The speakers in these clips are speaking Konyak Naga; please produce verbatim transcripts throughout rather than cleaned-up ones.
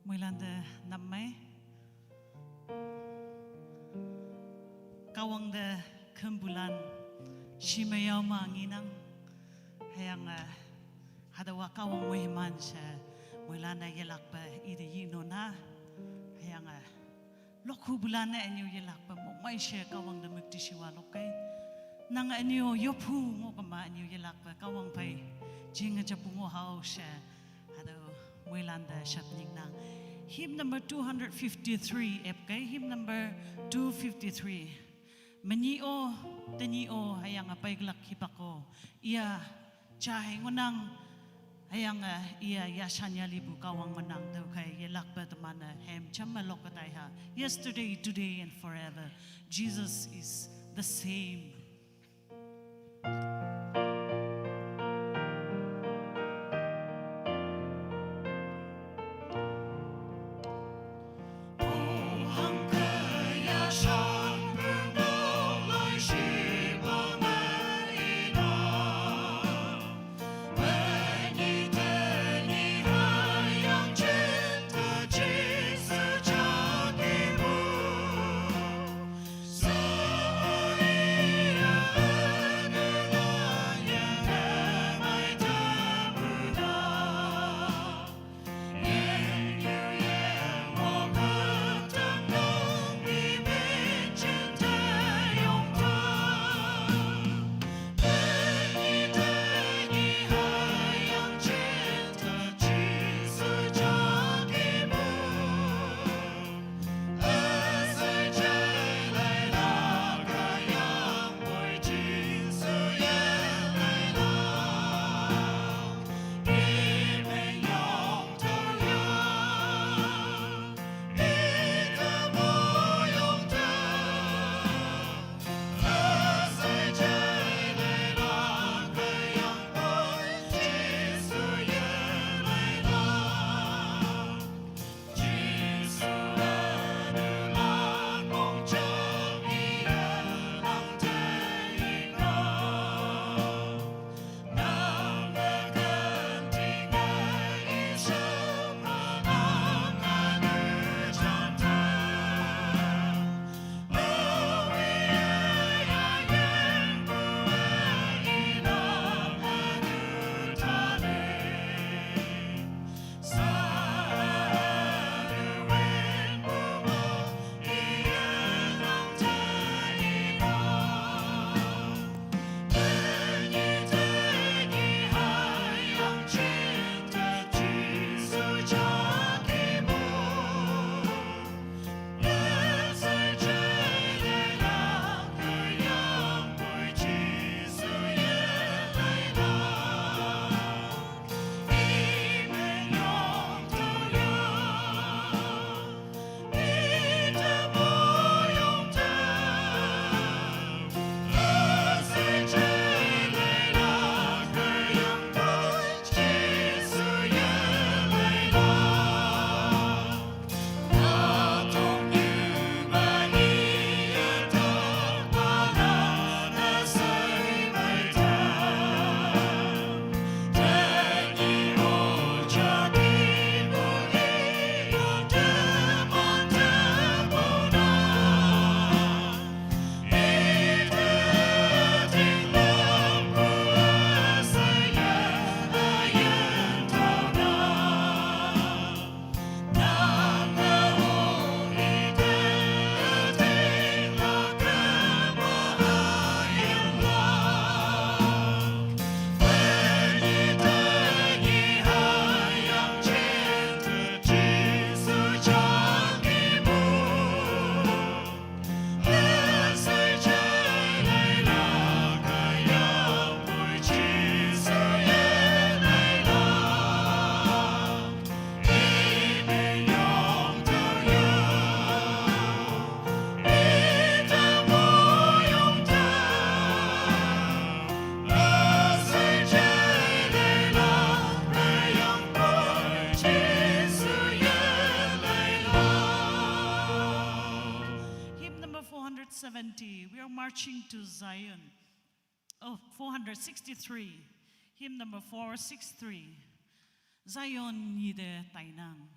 Moilante nap mei. Kahwang te khümpulan shemüyao ma ngenang. Hüyange hatüowa Kahwang moiman she moilan-e yelakpe ite yinona. Hüyange lokhupulan-e ünyu yelakpe mongmei she Kahwang te müktishiwa lokkei. Nang ünyu yophu ngoh kema ünyu yelakpe Kahwang phei jinge japu ngoh hao she hatüo moilante shapningnang. Hymn number two hundred fifty-three epkei, hymn number two fifty-three. Menyih-o, tenyih-o, hüyange peiklak hipak-o, iya ja hei ngohnang, hüyange iya yashan yalipu Kahwang ngohnang. Tüokhei yelakpe teman-e hem jamme lokke taiha. Yesterday, today, and forever, Jesus is the same. Hymn number four hundred seventy. We are marching to Zion. Oh, four hundred sixty-three. Hymn number four six three. Zion nyite tainang.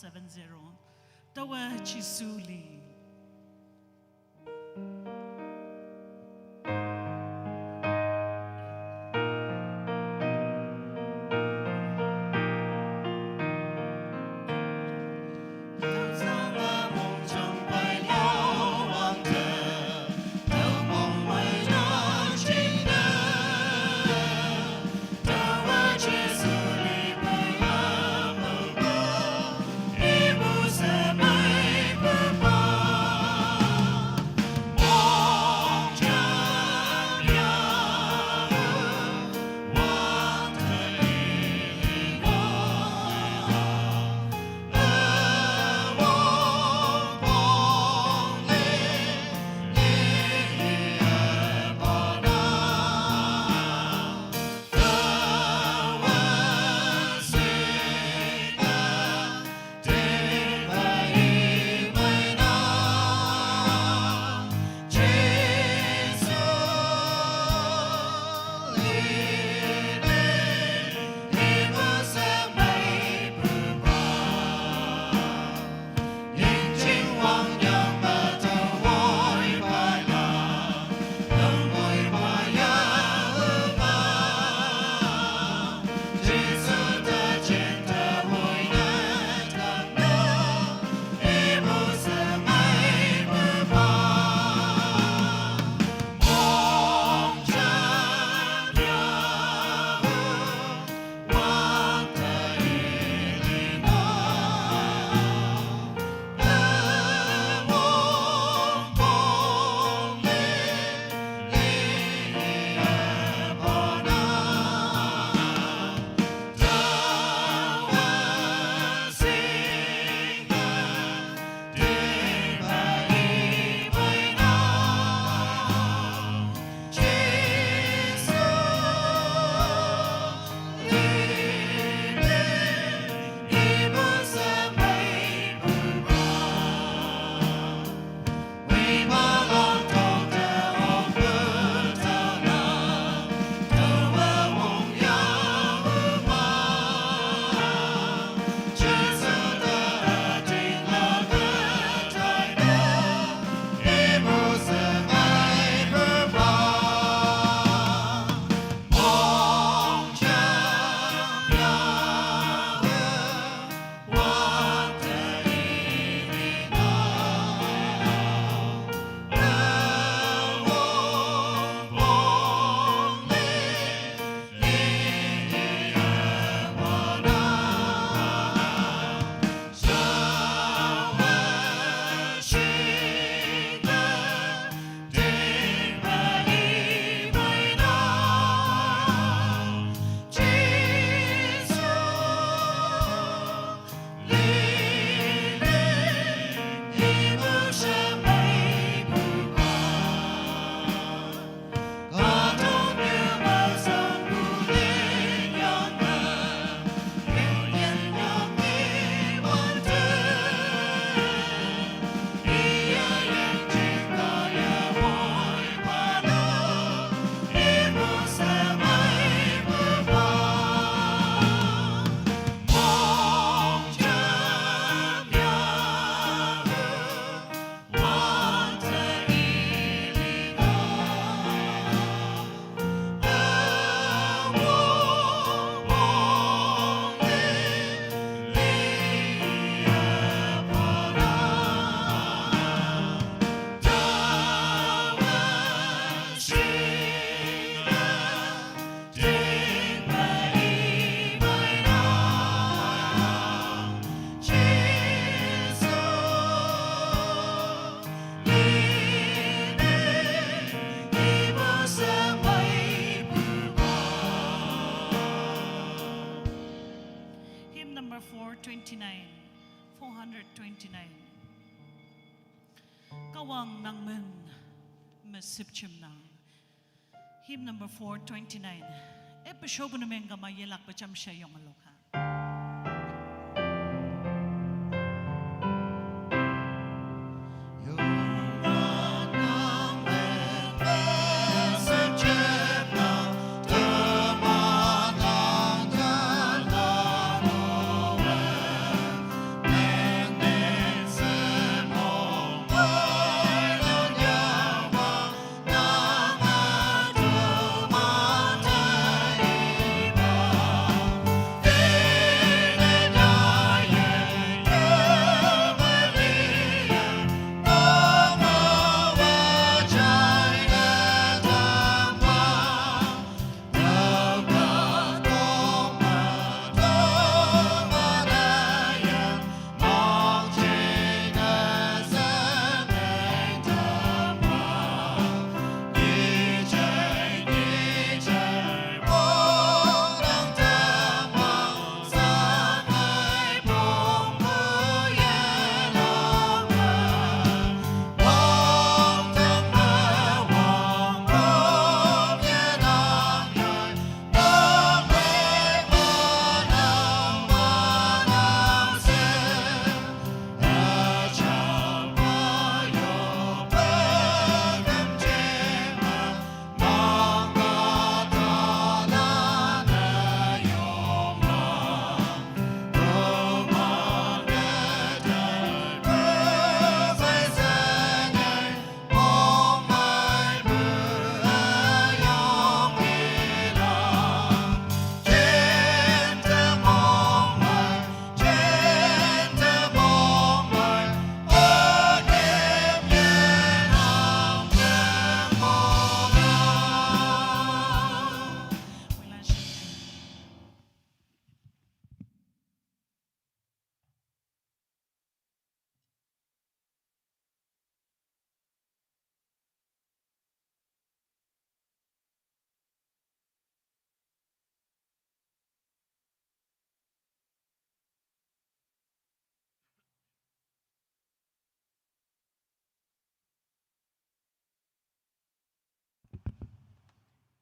seven zero. Tawa Jisu li. Hymn number four twenty-nine, four hundred twenty-nine. Kahwang nang mün mesüpchimnang. Hymn number four twenty-nine. Episode number kama yelak pacham shayong aloka.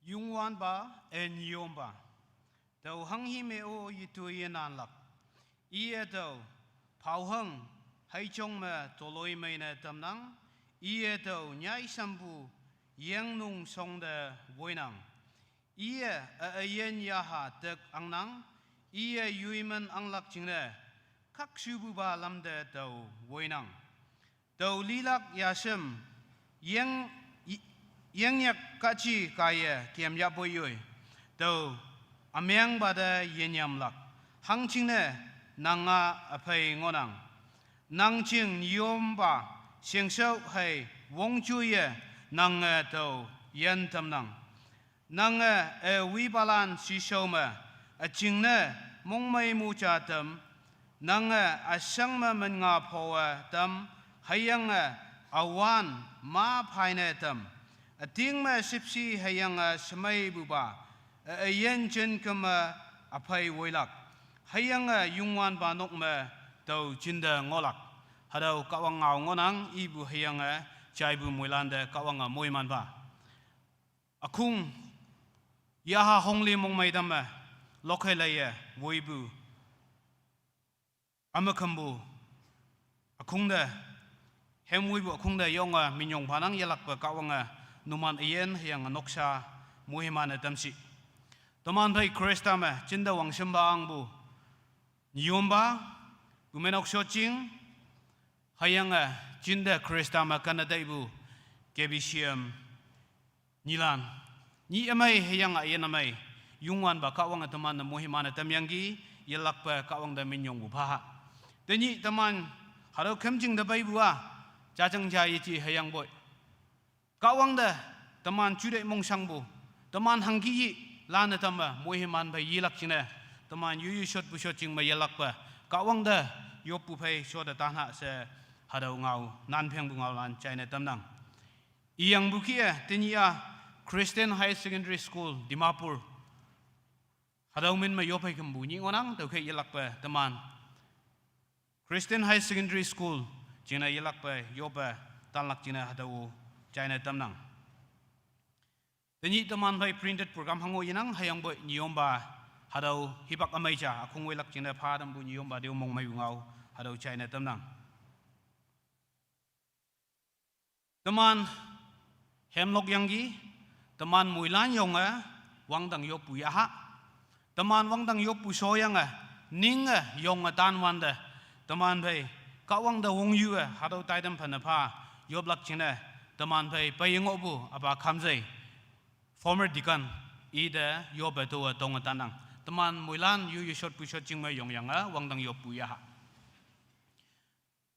Youngwanpa, e nyiompa. Tüo hanghi me-o yetoi yenanlak. Iye tüo, phaohang, heichong me toloimei ne tamnang. Iye tüo, nyai shampu, yengnung shongte woinang. Iye, e üyin yaha tek angnang. Iye yuimen anglak jingne, khakshupupa lamte tüo woinang. Tüo lilak yashem, yeng, yengyak kachi kaiye kem yapoi yoi. Tüo, ümengpa te yenyamlak. Hangjingne, nanga üphei ngohnang. Nang jing nyiompa, shingshao hei, wongjuiye, nange tüo, yin tamnang. Nange, e wipalan shishao me, üjingne, mongmei muja tam, nange, üshang me mennga phowe tam, hüyange, üwan, ma phaine tam, üting me shipshi hüyange, shemeipupa, e üyin jin keme, üphei woilak, hüyange, Youngwanpa nok me, tüo jinte ngohlak, hatüo Kahwang ngao ngohnang, ipu hüyange, jaipu moilante Kahwange moimanpa. Ükhung, yaha hongli mongmei tamme, lokhei leiye, woipu, ümekhampu, ükhungte, hem woipu ükhungte yonge minyong phanang yelakpe Kahwange, numan üyin hüyange noksha, mohimane tamshi. Teman phei Khrista me, jinte wangshimpa angpu, nyiompa, pumeinok shotjing, hüyange, jinte Khrista me kane taipu, K B C M, nyilan, nyih ümei hüyange üyin ümei, Youngwanpa Kahwange teman-e mohimane tamyangki, yelakpe Kahwangte minyongpu phaha. Tenyih teman, hatüo khümjing te peipu-a, jajang ja yeji hüyangpoi. Kahwangte, teman jute mongshangpu, teman hangki yi, lane tamme, mohiman phei yilak jingne, teman yuyu shotpu shotjing me yelakpe, Kahwangte, yoppu phei shotte tanha she, hatüo ngao, nanphengpu ngaolan jaine tamnang. Iyangpu kih-e, tenyih-a, Christian Higher Secondary School, Dimapur. Hatüo min me yophei kümpu nyih ngohnang, tüokhei yelakpe teman, Christian Higher Secondary School, jingne yelakpe yoppe, tanlak jingne hatüo, jaine tamnang. Tenyih teman phei printed program hango yenang, hüyangpoi nyiompa, hatüo hipak ümei ja, ükhung woilak jingne pha tampu nyiompa tüo mongmeipu ngao, hatüo jaine tamnang. Teman, hemlok yangki, teman moilan yonge, wangdang yoppu yaha. Teman wangdang yoppu shoyange, ninge yonge tanwante, teman phei, Kahwangte wongyue, hatüo taitam phane pha, yoplak jingne, teman phei, peiye ngohpu, üpa Khamjei, former deacon, ite yoppe towe tonge tannang. Teman moilan yuyu shotpu shotjing me yongyange, wangdang yoppu yaha.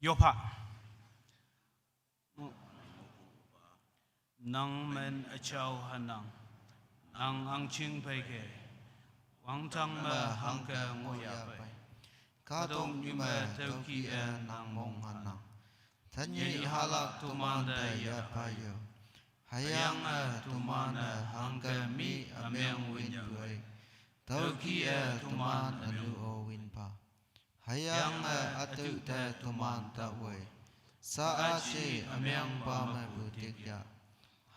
Yopha. Nang men üjao hanang, nang ahngching peikei, wangdang me hangke ngohyapei. Kahtoknyu me tüoki-e nang mong hanang. Tenyih hahlak tomante yapha yo. Hüyange toman-e hangke mi ümeng win pei. Tüoki-e toman ünu-o win pha. Hüyange ütüo te toman tawoi. Sa aji ümengpa mepu tik ya.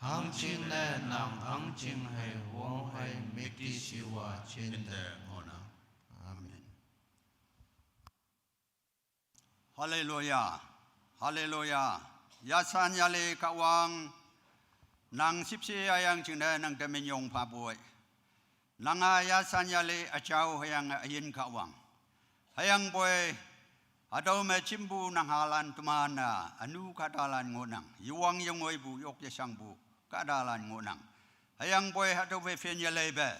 Hangjingne nang ahngching hei wong hei müktishiwa jinte ngohnang. Amen. Haleluya. Haleluya. Yashan yale Kahwang, nang shipshe ayang jingne nang te minyong phapoi. Nanga yashan yale üjao hüyange üyin Kahwang. Hüyangpoi, hatüo me jimpu nang halan teman-a, ünu kahtalan ngohnang, yewang yengoipu, yok yeshangpu, kahtalan ngohnang. Hüyangpoi hatüo phei phen yeleipe,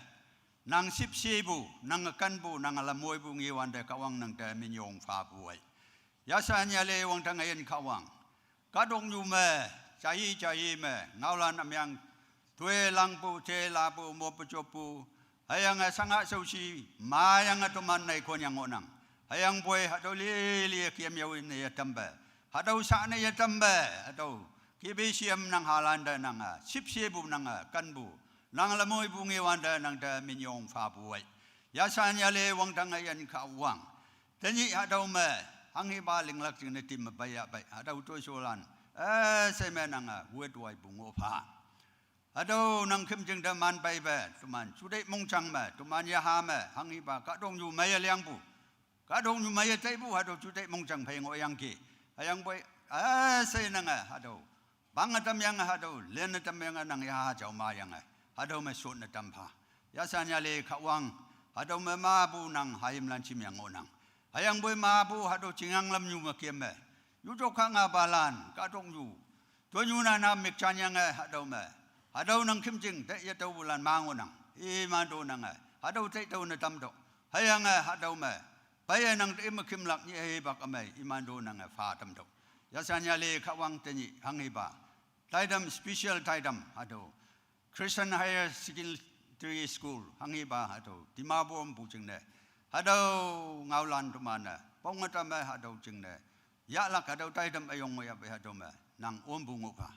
nang shipshepu, nang ükanpu, nang ülamoipu ngewante Kahwang nang te minyong phapoi. Yashan yale wangdang üyin Kahwang. Kahtoknyu me, jai jai me, ngaolan ümeng, toilangpu, jelapu, mopu joppu, hüyange shanga shaoshi, mayange toman nei konyang ngohnang. Hüyangpoi hatüo lili kem yao ne yetampe. Hatüo sha ne yetampe, hatüo, K B C M nang halante nange, shipshepu nange, ükanpu, nang ülamoipu ngewante nang te minyong phapoi. Yashan yale wangdang üyin Kahwang. Tenyih hatüo me, hanghipa linglak jingne tim me peiyapei, hatüo toisholan, e, she me nange, wetwaipu ngoh pha. Hatüo nang khümjing te man peipe, teman, juteih mongjang me, teman yaha me, hanghipa, kahtoknyu meiye liangpu. Kahtoknyu meiye teipu, hatüo juteih mongjang phei ngohyangki. Hüyangpoi, üshei nange, hatüo. Pange tamyange hatüo, linne tamyange nang yaha jao mayange. Hatüo me shotne tam pha. Yasan yali Kahwang, hatüo me mepu nang hayimlan jimyang ngohnang. Hüyangpoi mepu hatüo jingyang lamnyu me kemme. Yujok khangapalan, kahtoknyu. Tonyu nana mikjanyange hatüo me. Hatüo nang khümjing, te yetüopulan ma ngohnang. Iman to nange. Hatüo teitüo ne tamtok. Hüyange hatüo me. Peiye nang te me khümlak nyi hipak ümei. Iman to nange pha tamtok. Yasan yali Kahwang tenyih hanghipa. Taitam special taitam hatüo. Christian Higher Secondary School, hanghipa hatüo, Dimapur mepu jingne. Hatüo ngaolan teman-e, ponge tame hatüo jingne. Yahlak hatüo taitam üyong ngohyapei hatüo me, nang ompu ngohpha.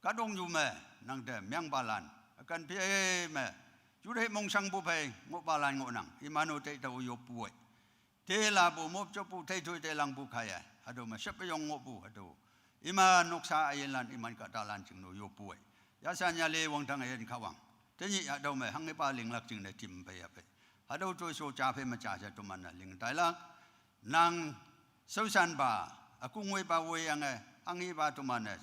Kahtoknyu me, nangte mengpalan, ükan phe me, juteih mongshangpu phei ngohpalan ngohnang, iman-o teitüo yoppu-e. Telapu mopjoppu teitoi telangpu kaiye. Hatüo me shepe yong ngohpu hatüo. Iman noksa üyinlan iman kahtalan jingno yoppu-e. Yasan yali wangdang üyin Kahwang. Tenyih hatüo me hanghipa linglak jingne tim peiyapei. Hatüo joisho ja phei me ja she teman-e ling tailak. Nang shaoshanpa, ükongwoipa woiyange, hanghipa teman-e.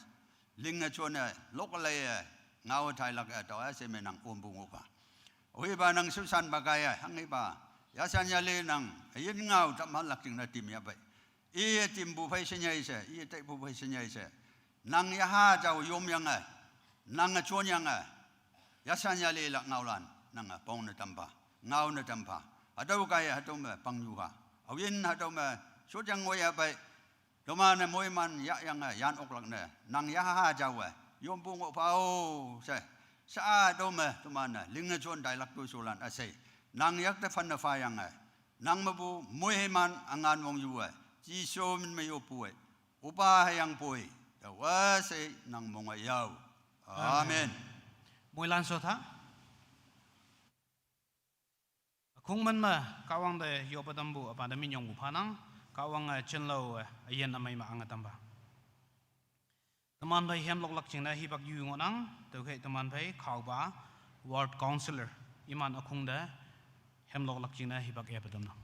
Linge jone, lokleiye, ngao tailak-e tao üshei me nang ompu ngohpha. Ohipa nang shaoshanpa kaiye, hanghipa. Yasan yali nang, üyin ngao tamhanlak jingne tim yapei. Iye timpu phei shenyei she, iye teipu phei shenyei she. Nang yaha jao yomyange, nange jonyange. Yasan yalilak ngaolan, nange pongne tam pha, ngaone tam pha. Hatüo kaiye hatüo me pangnyuha. Aoyin hatüo me, shotjang ngohyapei. Teman-e moiman yahyange, yan oklak ne. Nang yaha jaowe, yompu ngohpha-o, she. Sha-a tome, teman-e, linge jon tailak toisholan üshei. Nang yakte phanne phayange. Nang mepu, moiman üngan wong yu-e. Jesu min me yoppu-e. Opa hüyangpoi. Taowe she nang monge yao. Amen. Amen. Moilan shotha. Ükhong men me, Kahwang te yoppe tampu, üpa te minyongpu phanang, Kahwange jinlao, üyin ümei me ange tampha. Teman phei hemloklak jingne hipak yu ngohnang, tüokhei teman phei khaopa, ward councillor, iman ükhong te, hemloklak jingne hipak yepe tamnang.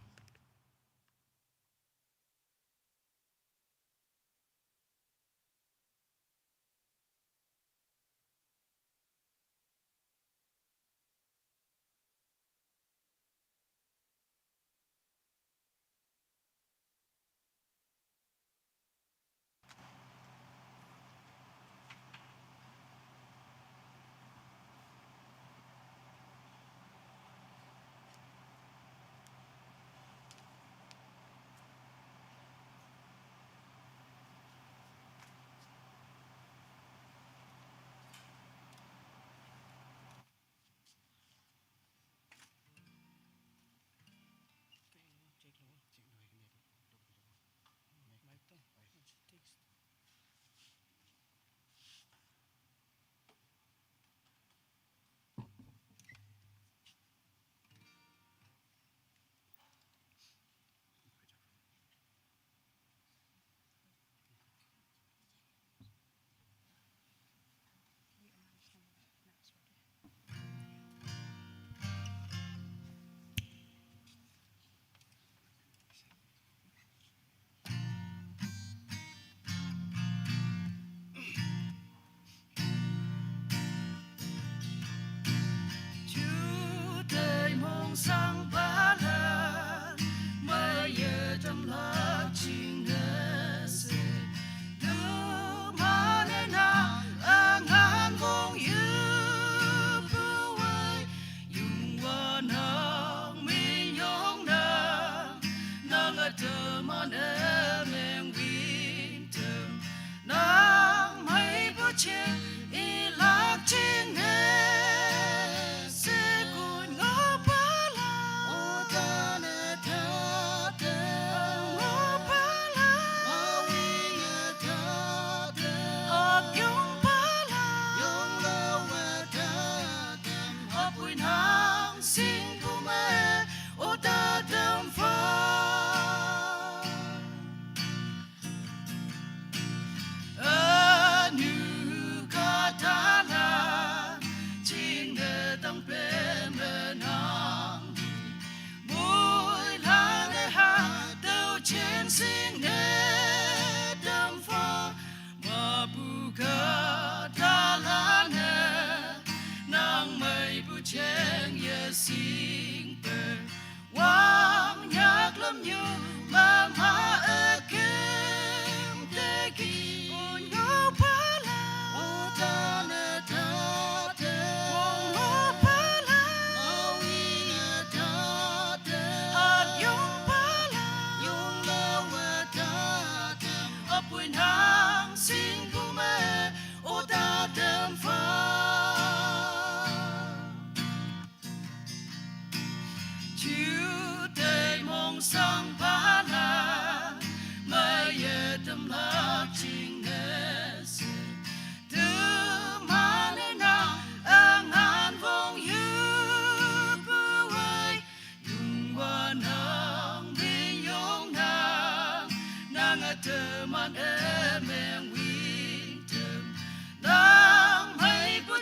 Juteih mongsangpalan, meiye tamlak jingne she. Teman-e nang üngan wong yoppu-e, Youngwanpa nang minyong nang, nange teman-e mengwin tam. Nang meipu jing ilak jingne, sekon ngaopalan.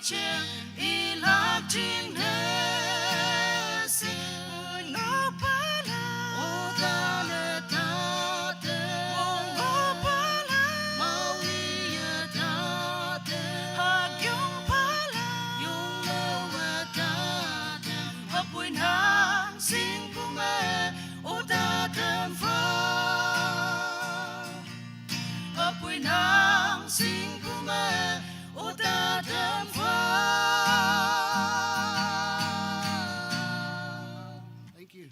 Cheng ilak jingne se. Ngopala. Otale tate. Ngopala. Mawi tate. Hagyong pala. Yong lo tate. Hapui nang sing pume. Otatem fa. Hapui nang sing pume. Thank you.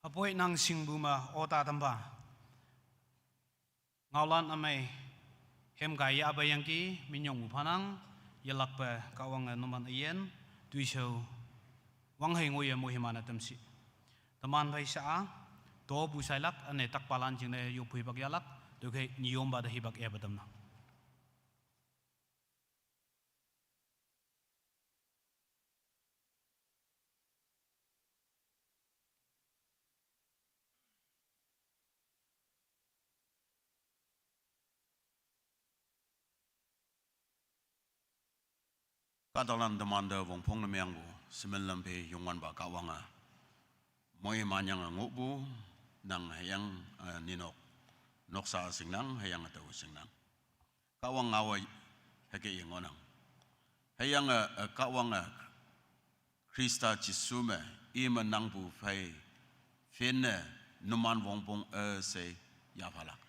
Hapui nang sing pume otatem fa. Ngaolan amei hem kaiye ape yangki minyong pu phanang, yelakpe Kahwange numan üyin, toishao wanghei ngoiye moiman-e tamshi. Teman phei sha-a, topu shailak, üne takpalan jingne yoppu hipak yahlak, tüokhei nyiyompa te hipak yape tamnang. Kahtalan temante wongpongne mengpu, semin lam phei Youngwanpa Kahwange moimanyange ngohpu, nang hüyange, eh, ninok, noksa shingnang, hüyange tao shingnang. Kahwang ngaowe hüke ye ngohnang. Hüyange, eh, Kahwange Khrista Jesu me, ime nangpu phei, phinne numan wongpong üshei yaphalak.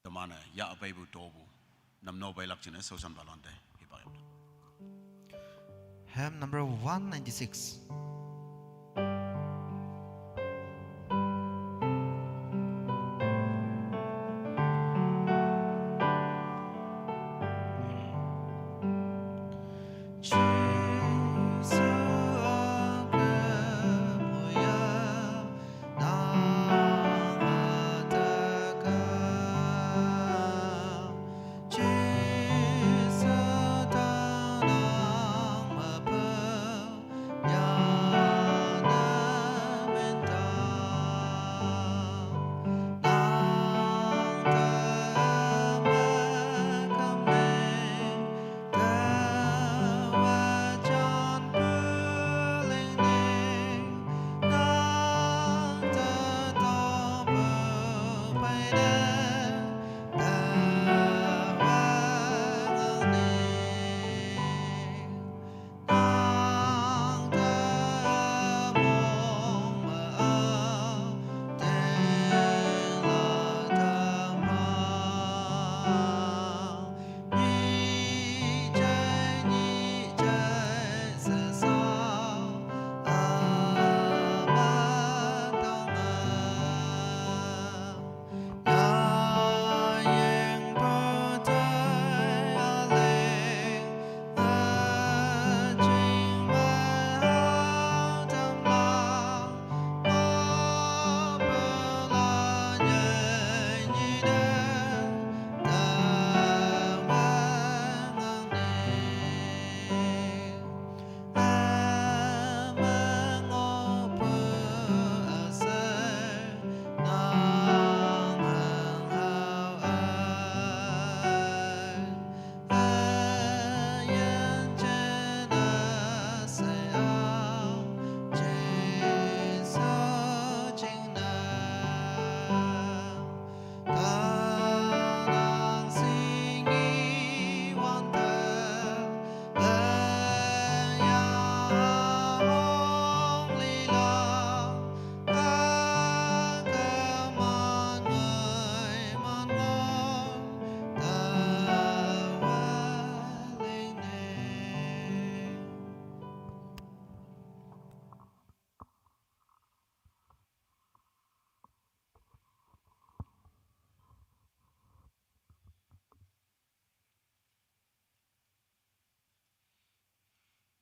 Teman-e yahpeipu topu, namno peilak jingne shaoshanpalante hipak yap. Hymn number one ninety-six.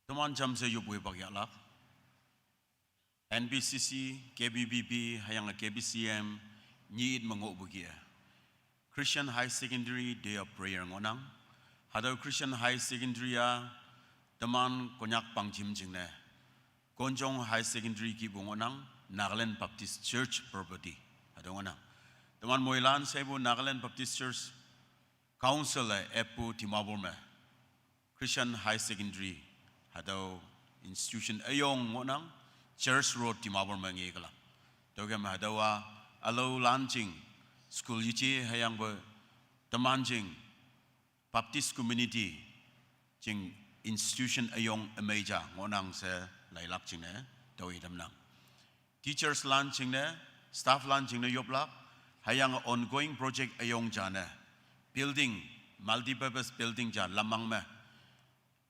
Teman jamshe yoppu hipak yahlak. N B C C, K B B B, hüyange K B C M, nyit me ngohpu kih-e. Christian High Secondary Day of Prayer ngohnang. Hatüo Christian High Secondary-a teman Konyak pangjim jingne Konjong High Secondary kihpu ngohnang, Nagaland Baptist Church property. Hatüo ngohnang. Teman moilan shepu Nagaland Baptist Church Council-e eppu Dimapur me Christian High Secondary hatüo institution üyong ngohnang, Church Road Dimapur me ngekelak. Tüokem hatüowa ülao lan jing school yeje hüyangpoi teman jing Baptist community jing institution üyong ümei ja ngohnang she lailak jingne tüo itamnang. Teachers lan jingne, staff lan jingne yoplak, hüyange ongoing project üyong ja ne, building, multipurpose building ja lamang me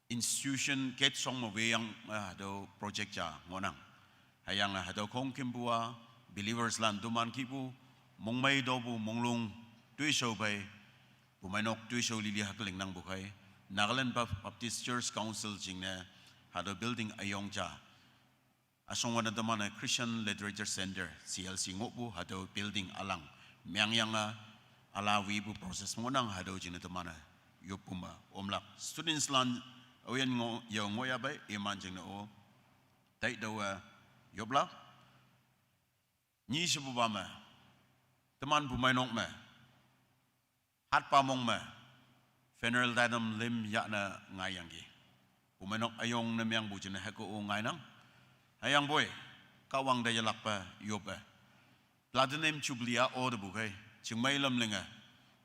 institution gate shong me weyang, eh, hatüo project ja ngohnang. Hüyange hatüo khongkümpu-a believers lan teman kihpu mongmei topu monglung toishao phei, pumeinok toishao lili hak lingnangpu khei, Nagaland Bap-, Baptist Church Council jingne hatüo building üyong ja üshongwante teman-e Christian Literature Center, C L C ngohpu hatüo building ülang mengyange üla wipu process ngohnang. Hatüo jingne teman-e yoppu me omlak students lan oyin ngoh, yo ngohya pei iman jingne-o taitüowe yoplak. Nyi shepupa me teman pumeinok me hatpa mong me funeral taitam lüm yahne ngaiyangki. Pumeinok üyong ne mengpu jingne hüke-o ngainang. Hüyangpoi Kahwang te yelakpe yoppe Platinum Jubilee-a otepu khei chingmei lam linge,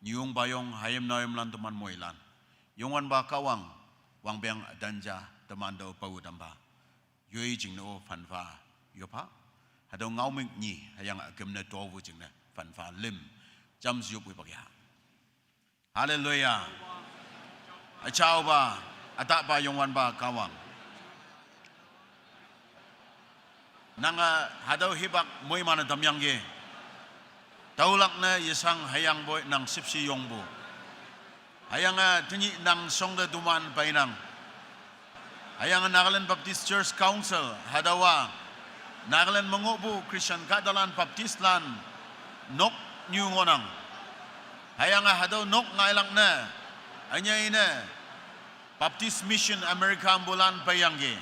nyuyong payong hayim naoyimlan teman moilan, Youngwanpa Kahwang wangpeng ütan ja teman tüo pao tampha yoi jingne-o phanpha yoppha. Hatüo ngaomük nyi hüyange üküm ne topu jingne phanpha lüm jamshe yoppu pak ya. Hallelujah. Üjaopa, ütahpa Youngwanpa Kahwang, nange hatüo hipak moiman-e tamyangki. Tüolak ne yeshang hüyangpoi nang shüpshe yongpu, hüyange tenyih nang shongte toman peinang. Hüyange Nagaland Baptist Church Council hatüowa Nagaland me ngohpu Christian kahtalan Baptist lan noknyu ngohnang. Hüyange hatüo nok ngailak ne ünyei ne Baptist Mission America mepulan peiyangki.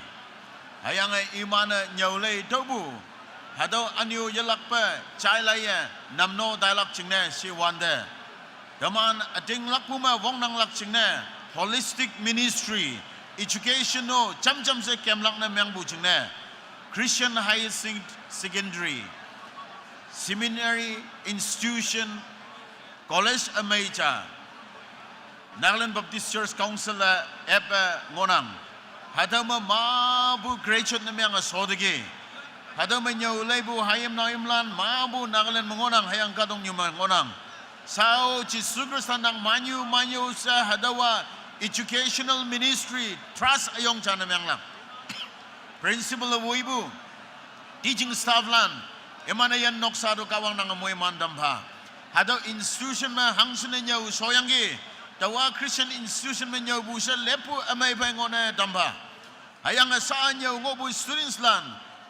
Hüyange iman-e nyüolei tüopu hatüo ünyu yelakpe jailaiye namno tailak jingne shiwante, teman ütinglakpu me wongnanglak jingne holistic ministry, education-o jamjam she kemlak ne mengpu jingne Christian High Sec-, Secondary, Seminary, Institution, College ümei ja Nagaland Baptist Church Council-e eppe ngohnang. Hatüo me mapu graduate ne meange shoteki. Hatüo me nyüo leipu hayim naoyimlan mapu Nagaland me ngohnang, hüyange kahtoknyu me ngohnang. Sao Jesu Khrista nang manyu manyu she hatüowa educational ministry trust üyong ja ne meanglak. Principal woipu, teaching staff lan, iman-e yan noksa to Kahwang nange moiman tampha. Hatüo institution me hangshin ne nyüo shoyangki, taowa Christian institution me nyüopu she leppu ümei phei ngohne tampha. Hüyange sha nyüo ngohpu students lan,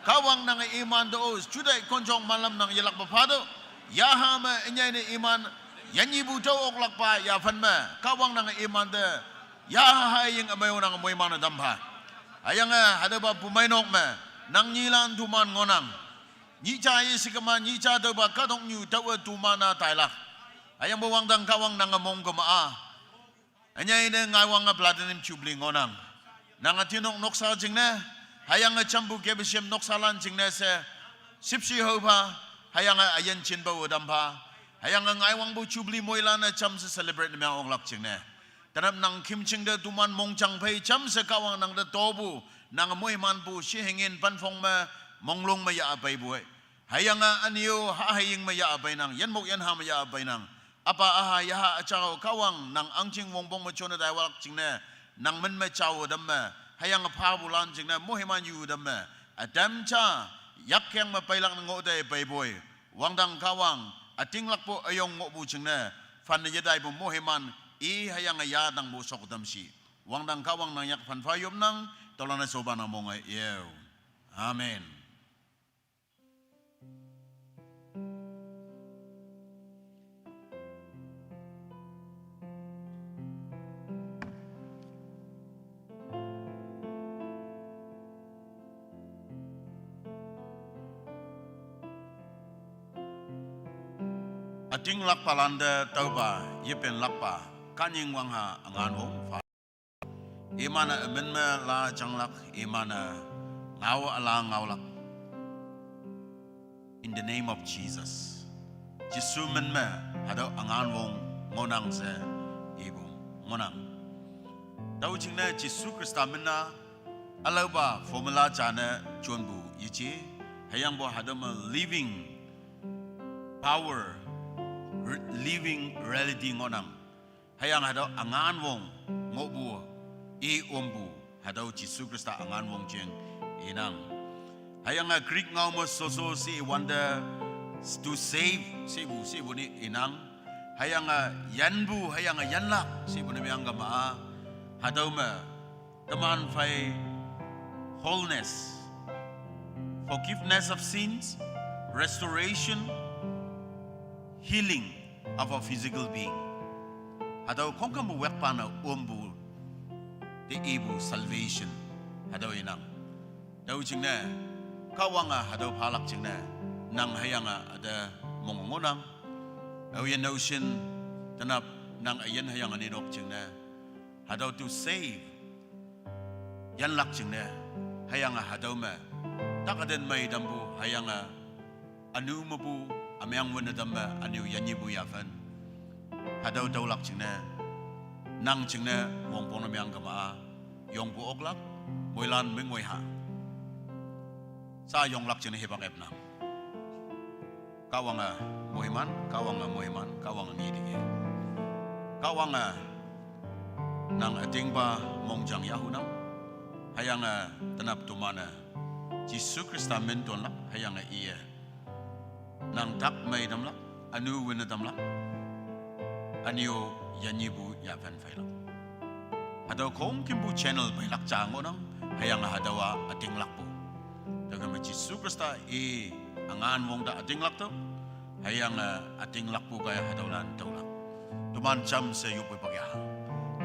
Kahwang nange iman te-o juteih konjong malam nang yelakpe phatüoh, yaha me ünyei ne iman yannyipu tüo oklakpa yaphan me Kahwang nange imante yaha haying ümei-o nange moiman-e tampha. Hüyange hatüopa pumeinok me nang nyilan toman ngohnang. Nyih ja yeshikema, nyih ja tüopa kahtoknyu tüowe toman-a tailak. Hüyangpoi wangdang Kahwang nange mongkema-a ünyei ne ngaiwange Platinum Jubilee ngohnang. Nange tinok noksa jingne, hüyange jampu kebeshem noksalan jingne she shüpshe haopha, hüyange üyin jinpawe tampha, hüyange ngaiwangpu Jubilee moilan-e jamshe celebrate ne meng oklak jingne, tenap nang khümjing te toman mongjang phei jamshe Kahwang nang te topu, nange moimanpu shihingin panphong me, monglong me yah peipu-e. Hüyange ünyu ha heying me yah peinang, yinmok yinha me yah peinang. Üpa üha yaha üjao Kahwang nang ahngjing wongpong me jone taiwalak jingne, nang min me jao tamme, hüyange phapulan jingne moiman yu tamme, ütam ja yakyang me peilak ne ngoh te peipoi. Wangdang Kahwang, ütinglakpu üyong ngohpu jingne, phanne yetaipu moiman i hüyange yatangpu shok tamshi. Wangdang Kahwang nang yak phanpha yopnang, tüolan-e shopa nang monge yeo. Amen. Tinglakpa lante tüopa, yepenlakpa, kanyingwüngha üngan wong pha. Iman-e ümin me la janglak, iman-e ngao üla ngaolak. In the name of Jesus. Jesu min me hatüo üngan wong ngohnang she ipu ngohnang. Tüo jingne Jesu Khrista min-a ülaopa formula jane jonpu yeje, hüyangpoi hatüo me living power, re-, living reality ngohnang. Hüyange hatüo üngan wong ngohpu, i ompu, hatüo Jesu Khrista üngan wong jeng inang. Hüyange Greek ngao me sozo she iwante to save, shepu, shepu ne inang. Hüyange yanpu, hüyange yanlak, shepu ne meang kema-a. Hatüo me teman phei wholeness, forgiveness of sins, restoration, healing of a physical being. Hatüo khongkümpu wekpa ne ompu te ipu salvation. Hatüo inang. Tüo jingne, Kahwange hatüo phalak jingne, nang hüyange üte mong ngohnang. Aoyin aoshin, tenap nang üyin hüyange ninok jingne, hatüo to save yanlak jingne, hüyange hatüo me, tak üten mei tampu, hüyange ünu mepu, ümeang wünne tam me, ünu yanyipu yaphen. Hatüo tüolak jingne, nang jingne wongpong ne meang kema-a, yongpu oklak, moilan mengwoi ha. Sha yonglak jingne hipak epnang. Kahwange moiman, Kahwange moiman, Kahwange ngitike. Kahwange nang ütingpa mongjang yahunang, hüyange tenap toman-e Jesu Khrista min tonlak, hüyange iye nang tak mei tamlak, ünu wünne tamlak, ünu yanyipu yaphen pheilak. Hatüo khongkümpu channel peilak ja ngohnang, hüyange hatüowa ütinglakpu. Tüokhei me Jesu Khrista i üngan wong te ütinglak tüo, hüyange ütinglakpu kaiye hatüolan tüolak. Toman jamshe yoppu pak ya.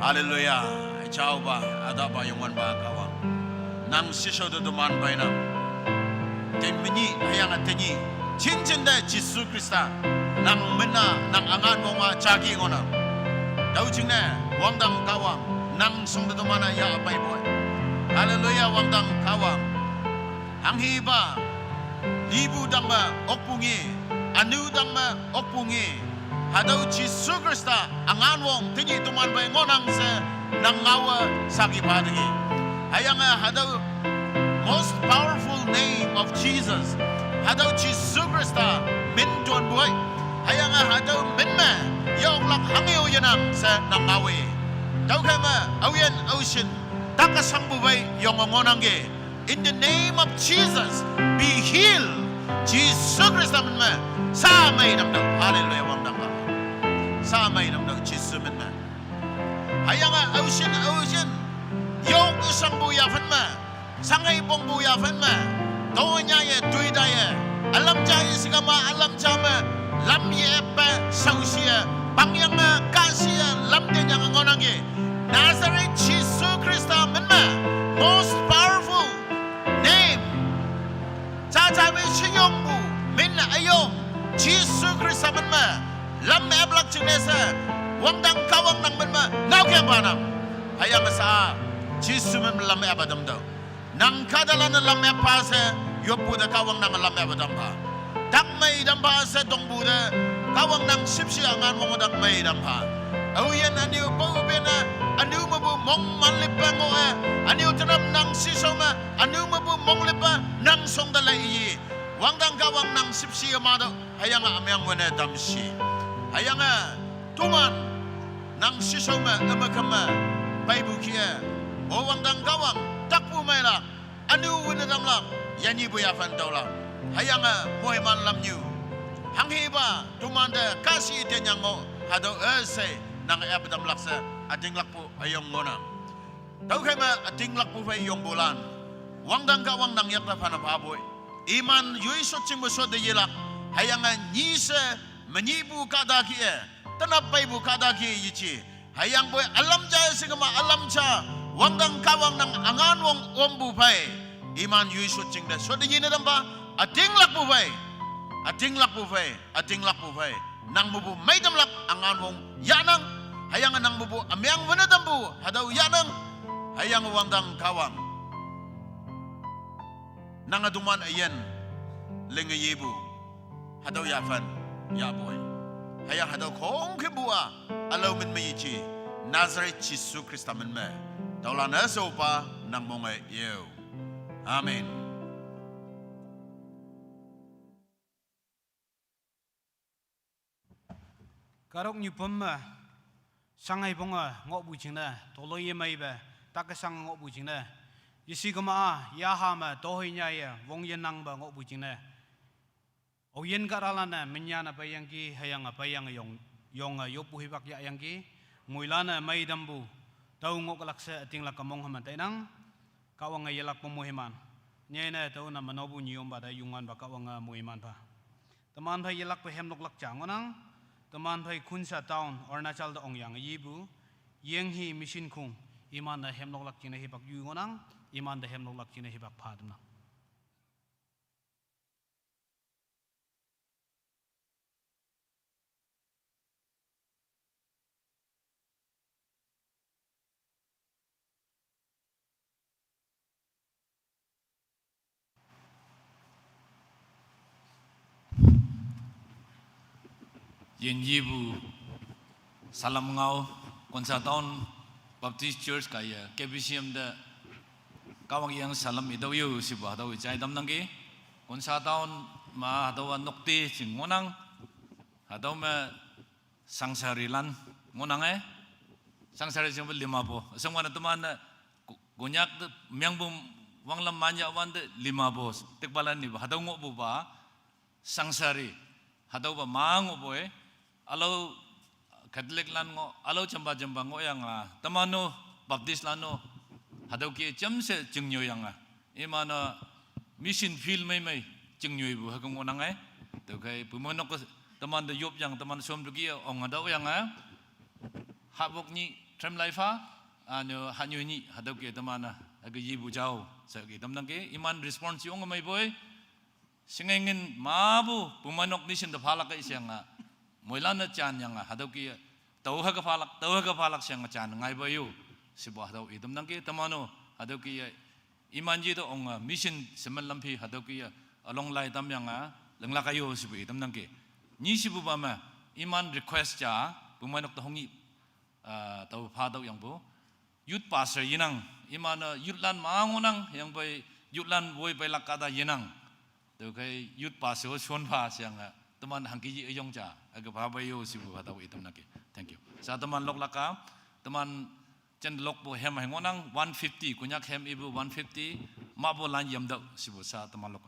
Hallelujah. Jaopa, ütahpa, Youngwanpa Kahwang, nang shishao te toman peinang. Tenyih, hüyange tenyih, jinjinte Jesu Khrista nang min-a, nang üngan wong-a jagi ngohnang. Tüo jingne, wangdang Kahwang, nang shong te toman-e yah peipoi. Hallelujah, wangdang Kahwang. Hanghipa, lipu tangme okpu ngi, ünu tangme okpu ngi, hatüo Jesu Khrista üngan wong tenyih toman phei ngohnang she nang ngaowe saki pha teki. Hüyange hatüo most powerful name of Jesus, hatüo Jesu Khrista min tonpoi. Hüyange hatüo min me yoklak hanghe-o yenang she nang ngaowe. Tüokhei me aoyin aoshin, tak-e shangpu phei yonge ngohnangki. In the name of Jesus, be healed. Jesu Khrista min me sha mei tamtüoh. Hallelujah, wangdang Kahwang. Sha mei tamtüoh Jesu min me. Hüyange aoshin aoshin, yok shangpu yaphen me, shanghei pongpu yaphen me, tonyaiye, toitaiye, ülam ja ye shikema ülam ja me, lam ye-eppe shaoshiye, pangyange kahshiye lam tenyange ngohnangki. Nazareth Jesu Khrista min me, most powerful name, jaja me sheyongpu min üyong, Jesu Khrista min me lam me-eplak jingne she, wangdang Kahwang nang min me ngaokeng phanang. Hüyange sha, Jesu min me lam me-epa tamtüoh. Nang kahtalan-e lam me-ep pha she, yoppu te Kahwang nange lam me-epa tam pha. Tak mei tam pha she tongpu te, Kahwang nang shüpshe üngan wong tak mei tam pha. Aoyin ünu pao pene, ünu mepu mong manlippe ngoh-e, ünu tenap nang shishao me, ünu mepu monglippe nang shong te lei yi. Wangdang Kahwang nang shüpshe-e ma tüoh, hüyange ümeang wünne tam shi. Hüyange toman nang shishao me, ümekam me peipu kih-e, o wangdang Kahwang, takpu meilak, ünu wünne tamlak, yanyipu yaphen tüolak. Hüyange moiman lamnyu, hanghipa tomante kahshi tenyang ngoh, hatüo üshei nang-e ep tamlak she, ütinglakpu üyong ngohnang. Tüokhei me ütinglakpu phei yongpulan, wangdang Kahwang nang yakte phane phapoi. Iman yoi shot jingpu shot te yelak, hüyange nyi she menyihpu kahta kih-e, tenap peipu kahta kih-e yeje. Hüyangpoi ülam ja shikema ülam ja, wangdang Kahwang nang üngan wong ompu phei, iman yoi shot jingte shot te yine tam pha, ütinglakpu phei, ütinglakpu phei, ütinglakpu phei. Nang mepu meitamlak angan wong yahnang, hüyange nang mepu ümeng wüne tampu hatüo yahnang, hüyange wangdang Kahwang, nange toman üyin linge yepu hatüo yaphan yahpoi. Hüyange hatüo khongkümpu-a ülao min me yeje, Nazareth Jesu Khrista min me, tüolan-e shaopa nang monge yo. Amen. Kahtoknyu püm me, shanghei ponge ngohpu jingne, toloiye meipe, take shange ngohpu jingne, yeshe kema-a yaha me tohoi nyaiye wong yenangpe ngohpu jingne, aoyin kahtalan-e minyane peiyangki, hüyange peiyange yong, yonge yoppu hipak yahyangki, moilan-e meitampu, tao ngohlak she ütinglak-e mong hüman tainang. Kahwange yelakpe moiman. Nyei ne tüo na menopu nyiyompa te Youngwanpa Kahwange moiman pha. Teman phei yelakpe hemnoklak ja ngohnang. Teman phei Khonsa Town, Arunachal te ongyange yepu Yenghi Mission Khong, iman te hemnoklak jingne hipak yu ngohnang. Iman te hemnoklak jingne hipak pha tamnang. Yinyepu salam ngao, Khonsa Town Baptist Church kaiye K B C M te Kahwang yang salam itüo yo shipu hatüo jai tamnangki. Khonsa Town me hatüowa nokte jing ngohnang, hatüo me sangsarilan ngohnange. Sangsari jingpe limapo. Üshongwante teman-e Ko-, Konyak te mengpu wanglam manyawante limapo. Tikpalan nipa hatüo ngohpupa sangsari. Hatüopa ma ngohpoi. Ülao Catholiclan ngoh, ülao jampa jampa ngohyange, teman-o Baptistlan-o hatüo ke jamshe jingnyoi yange, iman-e mission field mei mei jingnyoipu hüke ngohnange. Tüokhei pumeinok ke temante yopyange, teman shomteki ong hatüo yange, hahpok nyih trem lai pha, üne hanyoi nyih hatüo ke teman-e hüke yepu jao she ke tamnangki. Iman response yonge meipoi. Shingei ngin mapu pumeinok mission te phalak-e sheyange, moilan-e janyange hatüo ke, tao hüke phalak, tao hüke phalak sheyange jan ngaipe yo, shipu hatüo itamnangki. Teman-o hatüo ke iman yeto onge mission shemen lamphi hatüo ke ülong lai tamyange linglak-a yo shipu itamnangki. Nyi shipupa me, iman request ja, pumeinok te hongnyih, ah, tao pha tüoyangpu youth pastor yenang. Iman-e youthlan ma ngohnang, hüyangpoi youthlan woi peilak kahta yenang. Tüokhei youth pastor shon pha sheyange, teman hangke ye üyong ja hüke phape yo shipu hatüo itamnangki. Thank you. Sha teman loklak-a, teman jen lokpu hem hei ngohnang one fifty, Konyak hem ipu one fifty, mahpulan yamtüoh shipu sha teman lok.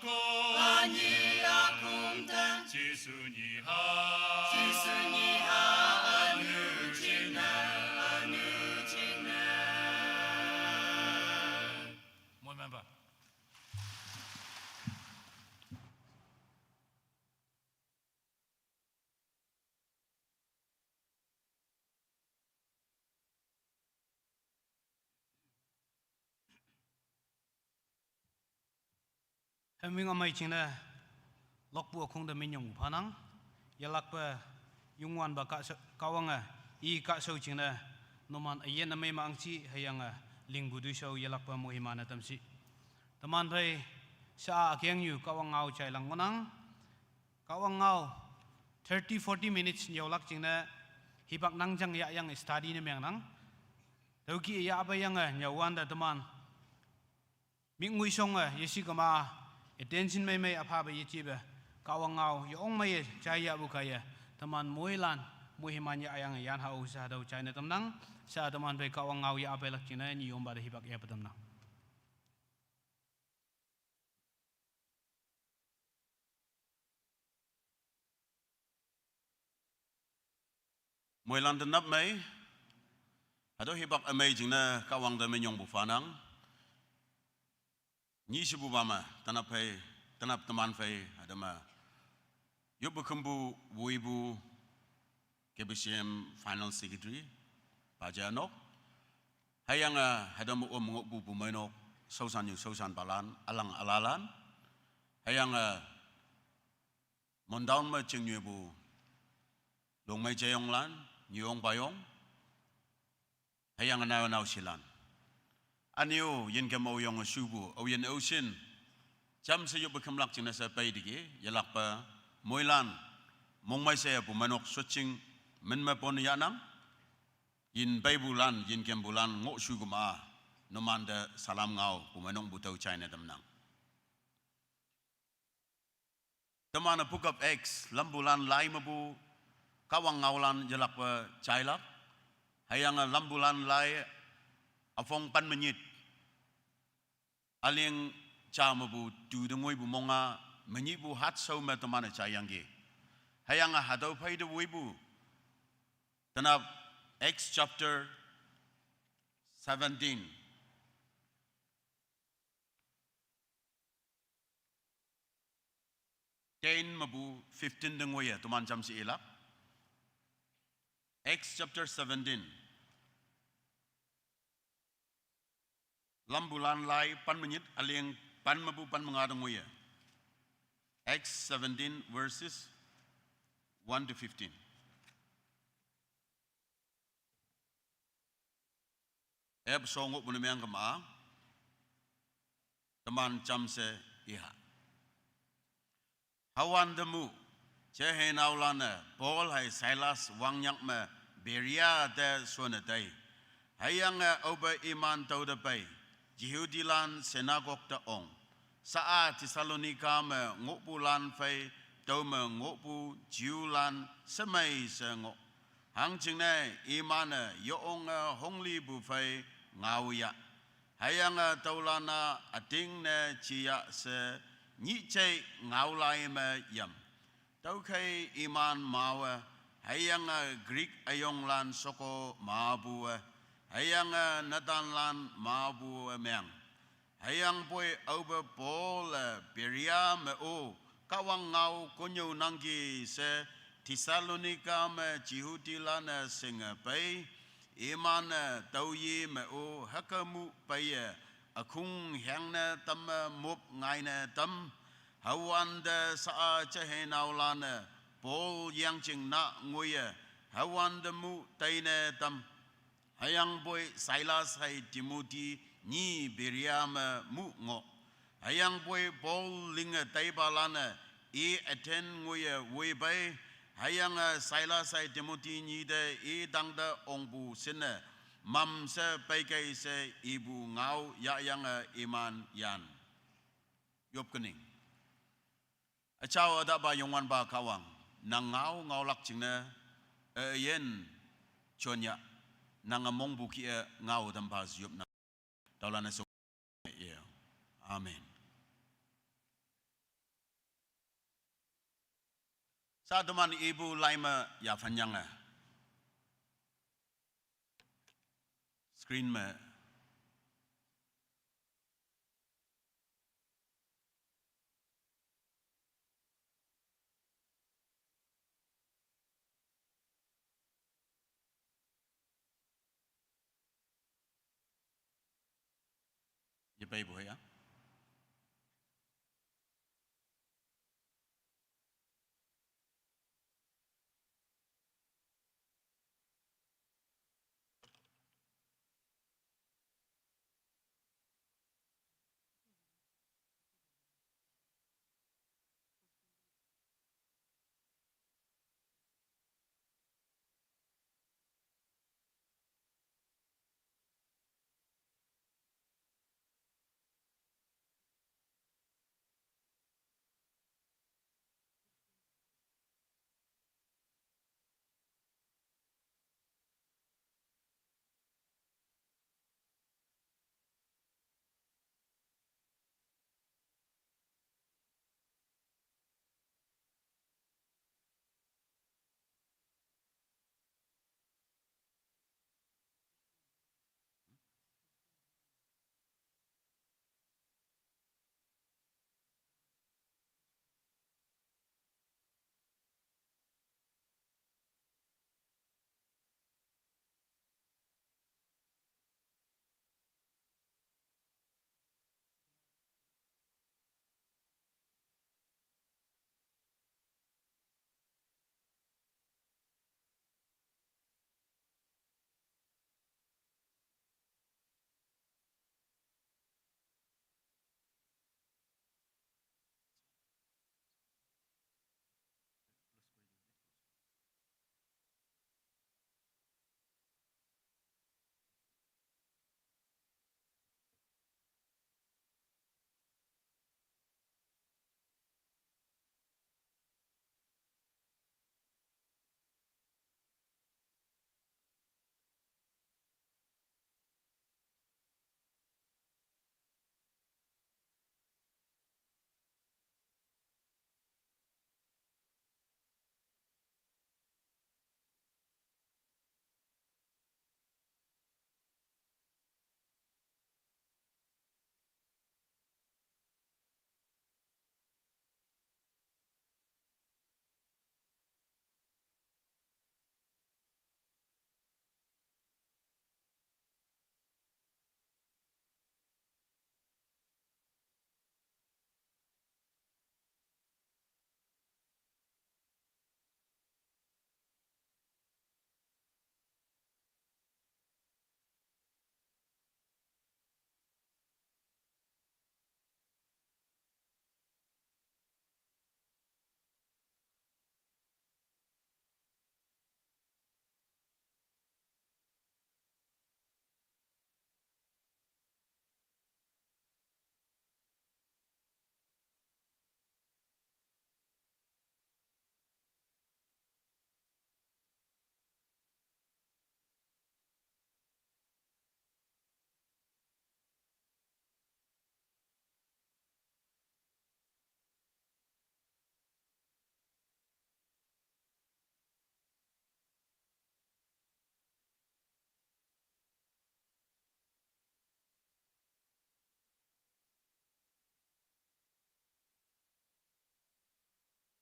Anyi akum tan. Jisu nyi ha. Jisu nyi ha. Anu china. Anu china. Mo member. Heming amai chingne, lokpu akhung da minyong phanang, yalakpa Youngwanpa Kahsha-, Kahwange, i kahshao chingne, numan ayin amai ma angchi, hüyange, lingpu duishao yalakpa mohima ne tamshi. Teman phei, sha akeng yu Kahwang ngao chailang ngonang, Kahwang ngao, thirty, forty minutes nyüolak jingne, hipak nangjang yahyange study ne mengnang. Tüoki yahpa yange, nyüowante teman. Mik ngui shonge, yeshi kema, attention mei mei aphape yejipe, Kahwang ngao, yong meiye, jai yahpu kaiye, teman moilan, moiman yahyange, yan hao sha tüo jaine tamnang, sha teman phei Kahwang ngao yahpeilak jingne, nyiyompa te hipak yahpe tamnang. Moilan tenap mei, hatüo hipak ümei jingne Kahwang te minyongpu phanang. Nyi shepupa me, tenap phei, tenap teman phei, hatüo me. Yoppu khümpu woipu K B C M Final Secretary, Paja Nok. Hüyange, hatüo me om ngohpu pumeinok, shaoshan yu shaoshanpalan, ülang ülalan. Hüyange, Mon town me chingnyoipu, Longmei Jeyonglan, Nyuyong Payong, hüyange nao naoshilan. Ünyu, yinkem aoyong shupu, aoyin aoshin, jamshe yoppe khümlak jingne she peiteki, yelakpe, moilan, mongmei she pumeinok shoching, min me pon yahnang, yin peipulan, yinkempulan, ngohshu kema, numante salam ngao, pumeinok pu tüo jaine tamnang. Teman-e Book of Acts, Lampulan Lai mepu, Kahwang ngaolan yelakpe jailak, hüyange Lampulan Lai, üpong pen me nyit, üleng ja mepu tu te ngoipu monga, me nyihpu hatshao me teman-e jaiyangki. Hüyange hatüo phei te woipu, tenap Acts chapter seventeen. Ten mepu fifteen te ngoiye, teman jamshe ilak. Acts chapter seventeen. Lampulan Lai pen me nyit, üleng pen mepu pen me nga te ngoiye. Acts seventeen verses one to fifteen. Ep sho ngohpu ne meang kema, teman jamshe iha. Hüwante mu, jeihei naolan-e Paul hei Silas wangnyak me Berea te shonne tei. Hüyange aope iman tüo te pei, Jehudilan synagogue te ong. Sha-a Thessalonika me ngohpulan phei, tüome ngohpu Jewlan shemei she ngoh. Hangjingne iman-e yonge honglipu phei ngao yah. Hüyange tüolan-a ütingne jiya she nyih jei ngaolai me yam. Tüokhei iman mawe, hüyange Greek üyonglan sheko mapuwe, hüyange netanlan mapuwe meang. Hüyangpoi aope Paul-e Berea me-o, Kahwang ngao konnyüo nangki she Thessalonika me Jehudilan-e shinge pei, iman-e tüoyi me-o hüke mu peiye, ükhung hangne tamme mop ngaine tam, hüwante sha-a jeihei naolan-e Paul yangjing nah ngoiye, hüwante mu teine tam. Hüyangpoi Silas hei Timothy nyi Berea me mu ngoh. Hüyangpoi Paul linge teipalan-e i Athen ngoiye woipei, hüyange Silas hei Timothy nyi te i tangte ongpu shinne, mamshe peikei she ipu ngao yahyange iman yan. Yop kening. Üjao ütahpa Youngwanpa Kahwang, nang ngao ngaolak jingne, üyin, jonyah, nange mongpu kih-e ngao tampa yopnang. Tüolan-e sho, amen. Sa teman ipu lai me yaphan yange. Screen me. Yepeipu ya.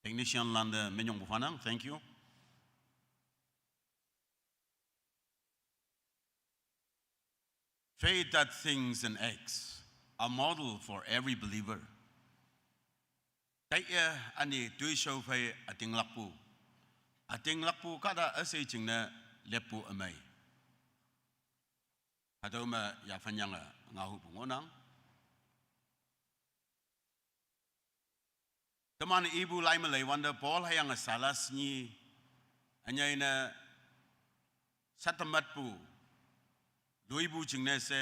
Technician lante minyongpu phanang, thank you. Faith that thinks and acts, a model for every believer. Taiye üni toishao phei ütinglakpu. Ütinglakpu kahta üshei jingne leppu ümei. Hatüo me yaphan yange ngaohupu ngohnang. Teman ipu lai me leiwante Paul hüyange Silas nyi, ünyei ne satematpu, loipu jingne she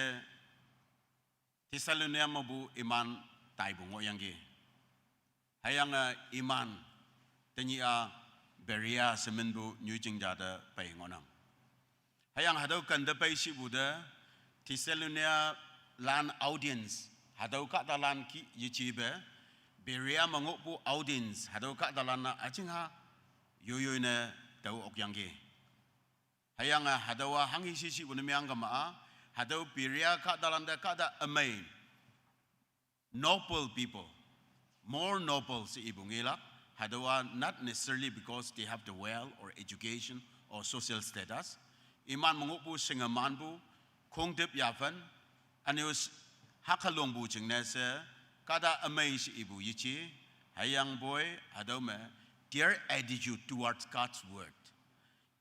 Thessalonica mepu iman taipu ngohyangki. Hüyange iman tenyih-a Berea she minpu nyoijing ja te pei ngohnang. Hüyange hatüo kente pei shipu te Thessalonica lan audience, hatüo kahtalan ki yejepe, Berea me ngohpu audience, hatüo kahtalan-a üjingha yoyoi ne tao okyangki. Hüyange hatüowa hanghi shishi wune meang kema-a, hatüo Berea kahtalante kahta ümei noble people, more noble she ipu ngelak, hatüowa not necessarily because they have the wealth or education or social status. Iman me ngohpu shingemanpu, khongtip yaphan, üne-o s-, hakhalongpu jingne she, kahta ümei she ipu yeje, hüyangpoi, hatüo me, their attitude towards God's word.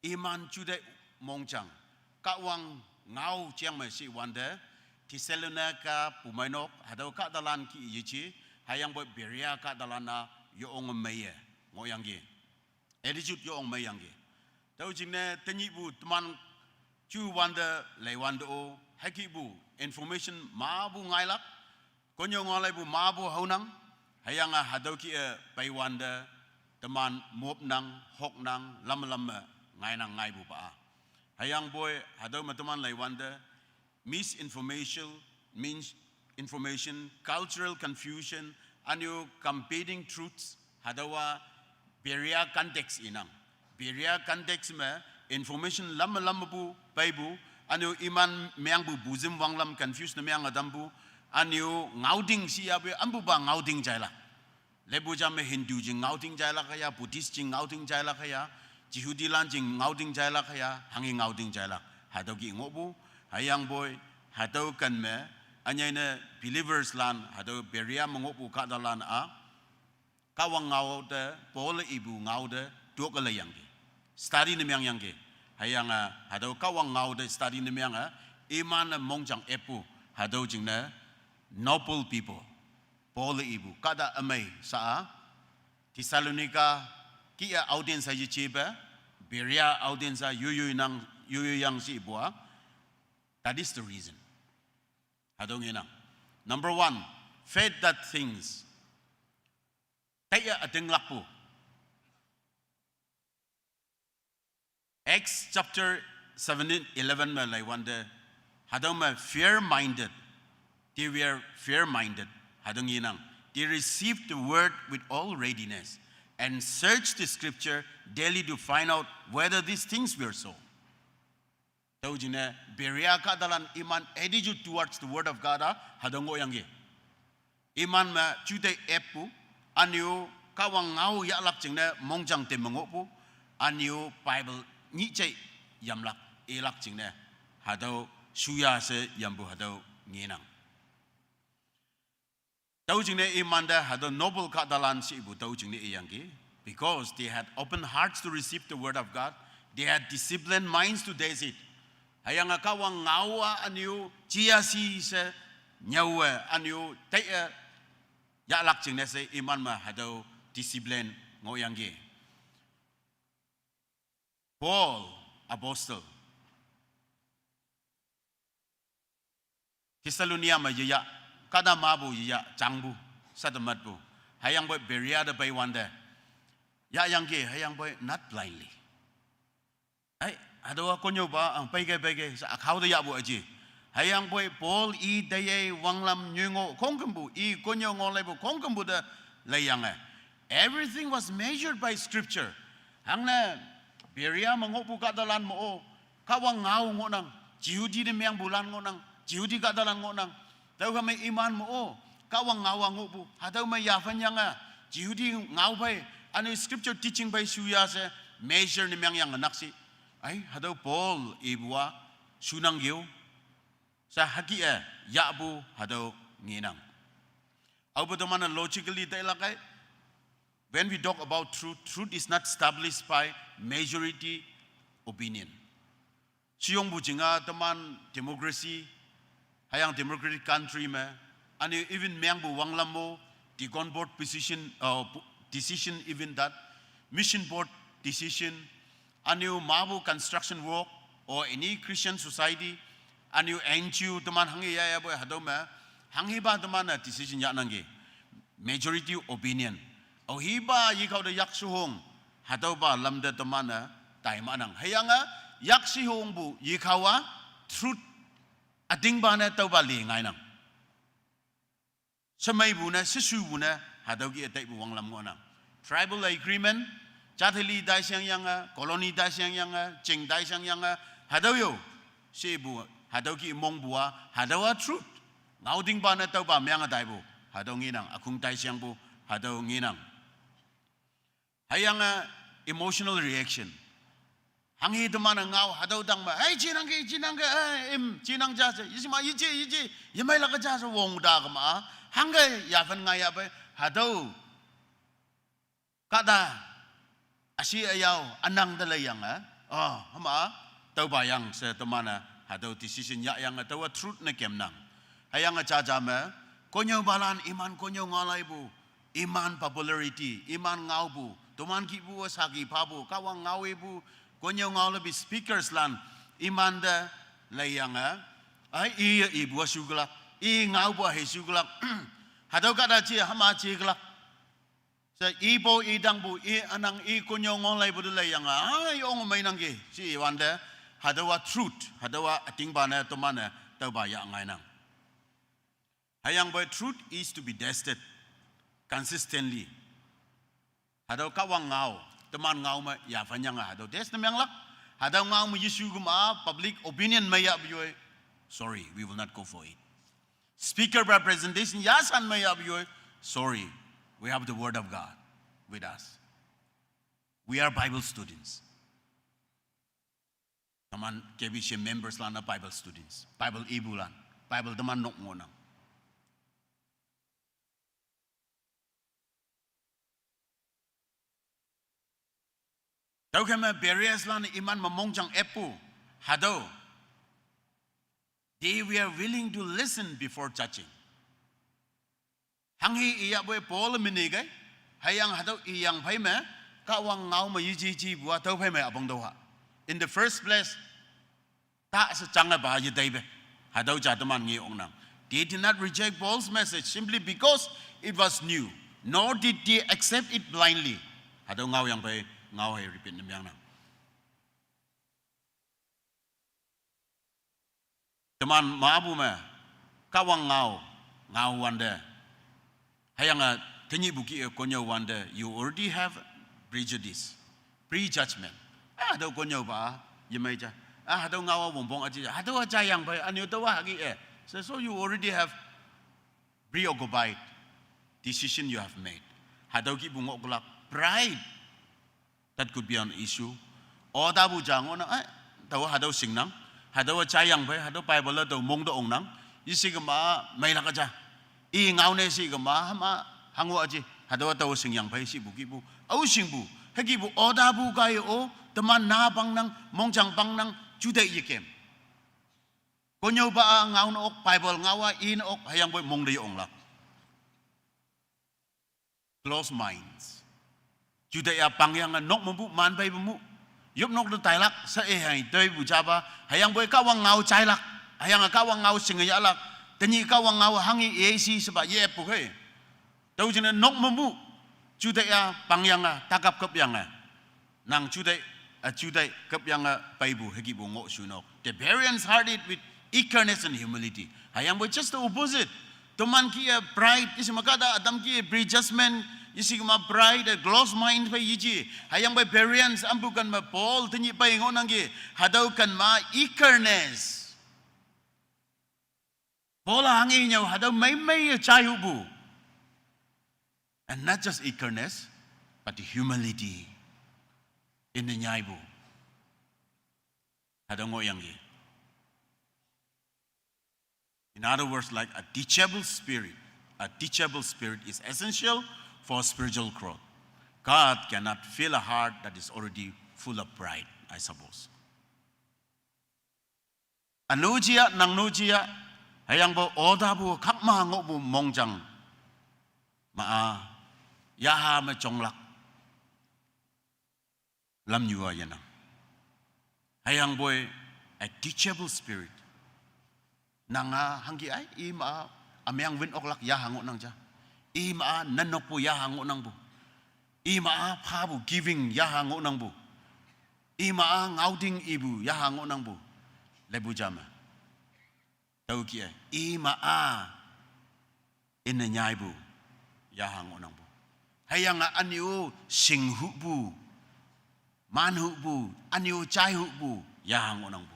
Iman jute mongjang, Kahwang ngao jeng me she wante, Thessalonica pumeinok, hatüo kahtalan ki yeje, hüyangpoi Berea kahtalan-a yong meiye, ngohyangki. Attitude yong meiyangki. Tüo jingne tenyihpu teman ju wante leiwante-o, hükihpu information mapu ngailak, konyo ngaolaipu mapu haonang, hüyange hatüo kih-e peiwante, teman mopnang, hoknang, lam lam me ngainang ngaipupa-a. Hüyangpoi, hatüo me teman leiwante, misinformation, means information, cultural confusion, üne-o competing truths, hatüowa Berea context inang. Berea context me information lam lam mepu peipu, üne-o iman meangpu buzim wanglam confuse ne meange tampu, üne-o ngaoting shiyapu ampupa ngaoting jailak. Lepu jam me Hindu jing ngaoting jailak ya, Buddhist jing ngaoting jailak ya, Jehudilan jing ngaoting jailak ya, hanghi ngaoting jailak. Hatüo kih ngohpu, hüyangpoi, hatüo ken me, ünyei ne believers lan, hatüo Berea me ngohpu kahtalan-a, Kahwang ngao te, Paul ipu ngao te, tuoke leiyangki. Study ne meangyangki. Hüyange, hatüo Kahwang ngao te study ne meange, iman-e mongjang eppu, hatüo jingne, noble people. Paul ipu, kahta ümei sa-a, Thessalonica, kih-e audience-a yejepe, Berea audience-a yoyoi nang, yoyoi yang she ipu-a. That is the reason. Hatüo ngenang. Number one, faith that thinks. Taiye ütinglakpu. Acts chapter seventeen, eleven me leiwante, hatüo me fair-minded. They were fair-minded. Hatüo ngenang. They received the word with all readiness and searched the scripture daily to find out whether these things were so. Tüo jingne, Berea kahtalan iman attitude towards the word of God-a, hatüo ngohyangki. Iman me jute eppu, üne-o Kahwang ngao yahlak jingne mongjang te me ngohpu, üne-o Bible nyih jai yamlak, ilak jingne, hatüo shuya she yampu hatüo ngenang. Tüo jingne imante hatüo noble kahtalan she ipu tüo jingne iyangki, because they had open hearts to receive the word of God, they had disciplined minds to taste it. Hüyange Kahwang ngao-a üne-o jiya shi she nyüowe üne-o taiye yahlak jingne she iman me hatüo discipline ngohyangki. Paul, apostle, Thessalonica me yeyah, kahta mapu yeyah, jangpu, sha te matpu. Hüyangpoi Berea te peiwante, yahyangki, hüyangpoi not blindly. Ai, hatüowa konyopa ang peike peike, sha ükhao te yahpu üji. Hüyangpoi Paul i teye wanglam nyoi ngoh khongkümpu, i konyo ngaolaipu khongkümpu te leiyange. Everything was measured by scripture. Hangne, Berea me ngohpu kahtalan mo-o, Kahwang ngao ngohnang, Jehudi ne meangpulan ngohnang, Jehudi kahtalan ngohnang. Tüokhei me iman mo-o, Kahwang ngao-a ngohpu, hatüo me yaphan yange, Jehudi ngao phei, üne scripture teaching phei shuya she, measure ne meangyange nakshih. Ai, hatüo Paul ipu-a, shunang yo. Sha hükih-e, yahpu, hatüo ngenang. Aope teman-e logically tailak kai. When we talk about truth, truth is not established by majority opinion. Shiyongpu jinga teman democracy, hüyange democratic country me, üne even meangpu wanglam mo, deacon board position, uh, po-, decision even that, mission board decision, üne-o mapu construction work, or any Christian society, üne-o N G O teman hanghe yayapoi hatüo me, hanghepa teman-e decision yahnangki. Majority opinion. Aohipa yekhao te yakshuhong, hatüopa lamte teman-e taimanang. Hüyange, yakshuhongpu yekhao-a, truth, ütingpa ne tüopa li ngainang. Shemeipu ne, sheshupu ne, hatüo kih-e taipu wanglam ngohnang. Tribal agreement, Jatheli taisheng yange, colony taisheng yange, ching taisheng yange, hatüo yo. Shepu, hatüo kih mongpu a, hatüo a truth. Ngaotingpa ne tüopa meange taipu, hatüo ngenang, ükhong taishengpu, hatüo ngenang. Hüyange emotional reaction. Hanghe teman-e ngao hatüo tangme, "Hey, jinangke, jinangke, eh, im, jinang ja she, yeshima, yeje, yeje, yemeilak ja she wong ta kema." Hangke yaphen ngai yahpei, hatüo kahta, üshi üyao, ünang te leiyange, oh, hüma, tüopa yang she teman-e, hatüo decision yahyange, tüowa truth ne kemnang. Hüyange jaja me, konnyüopalan iman konnyüo ngaolaipu, iman popularity, iman ngaopu, toman kihpu saki phapu, Kahwang ngao ipu, konnyüo ngaolepi speakers lan, iman te leiyange, ai, i, ipu a shuklak, i ngaopu a hei shuklak, hatüo kahta je, hüma jeklak. She ipo, i tangpu, i ünang, i konnyüo ngaolaipu te leiyange, ai, ong meinangki, she iwante, hatüowa truth, hatüowa ütingpa ne, toman-e, tüopa yah ngainang. Hüyangpoi truth is to be tested consistently. Hatüo Kahwang ngao, teman ngao me yaphen yange hatüo test ne menglak. Hatüo ngao me yeshu kema public opinion me yahpu yoi. Sorry, we will not go for it. Speaker pa presentation yashan me yahpu yoi. Sorry, we have the word of God with us. We are Bible students. Teman K B C members lan-a Bible students, Bible ipulan, Bible teman nok ngohnang. Tüokhei me barriers lan iman me mongjang eppu, hatüo. They were willing to listen before judging. Hanghe iyahpoi Paul mini kei, hüyange hatüo iyang phei me, Kahwang ngao me yeje jepu a tüo phei me üpong tüo ha. In the first place, ta she jange pa yeteipe. Hatüo ja teman nge oknang. They did not reject Paul's message simply because it was new, nor did they accept it blindly. Hatüo ngao yang phei, ngao hei repeat ne mengnang. Teman mapu me, Kahwang ngao, ngao wante. Hüyange, tenyihpu kih-e konnyüo wante, you already have prejudice, prejudgment. Ah, hatüo konnyüopa, yemei ja. Ah, hatüo ngao a wongpong aji ja. Hatüo a jayang phei, ünyu tüowa hagi e. So, so you already have preoccupied decision you have made. Hatüo kihpu ngohlak, pride. That could be an issue. Otapu ja ngohnang, eh, tüo hatüo shingnang, hatüo jayang phei, hatüo Bible a tüo mong te ongnang, yeshe kema meilak ja. I ngao ne she kema, hüma, hango aji, hatüo tüo shingyang phei shepu kihpu. Ao shingpu, hükihpu otapu kaiye-o, teman na pangnang, mongjang pangnang, juteih yekem. Konnyüopa a ngao ne ok, Bible ngao a i ne ok, hüyangpoi mong te ye onglak. Closed minds. Juteih a pangyange nok mepu, man peipu mu. Yopnok te tailak, she i hei teipu japa, hüyangpoi Kahwang ngao jailak, hüyange Kahwang ngao shinge yahlak, tenyih Kahwang ngao hanghe i shi shepa yepu khei. Tüo jingne nok mepu, juteih a pangyange, takap küpyange. Nang juteih, eh, juteih küpyange peipu hükihpu ngoh shunok. The Bereans heard it with eagerness and humility. Hüyangpoi just the opposite. Teman kih-e pride, yeshima kahta ütam kih-e prejudgment, yeshikema pride, eh, closed mind phei yeji. Hüyangpoi Bereans ampu ken me Paul tenyih pei ngohnangki, hatüo ken ma eagerness. Paul hanghe nyüo hatüo meimei ye jaihupu. And not just eagerness, but humility. Ine nyaipu. Hatüo ngohyangki. In other words, like a teachable spirit. A teachable spirit is essential for spiritual growth. God cannot fill a heart that is already full of pride, I suppose. Ünu jia, nangnu jia, hüyangpoi otapu khakma ngohpu mongjang ma-a, yaha me jonglak lamnyu a yenang. Hüyangpoi a teachable spirit. Nang-a hangki ai, i ma-a, ümeng win oklak yaha ngohnang ja. I ma-a nenokpu yaha ngohnangpu. I ma-a phapu giving yaha ngohnangpu. I ma-a ngaoting ipu yaha ngohnangpu. Leipu ja me. Tüo kih-e, i ma-a, ine nyaipu, yaha ngohnangpu. Hüyange ünyu shinghupu, man hupu, anyo chai hupu, ya ngohnangpu.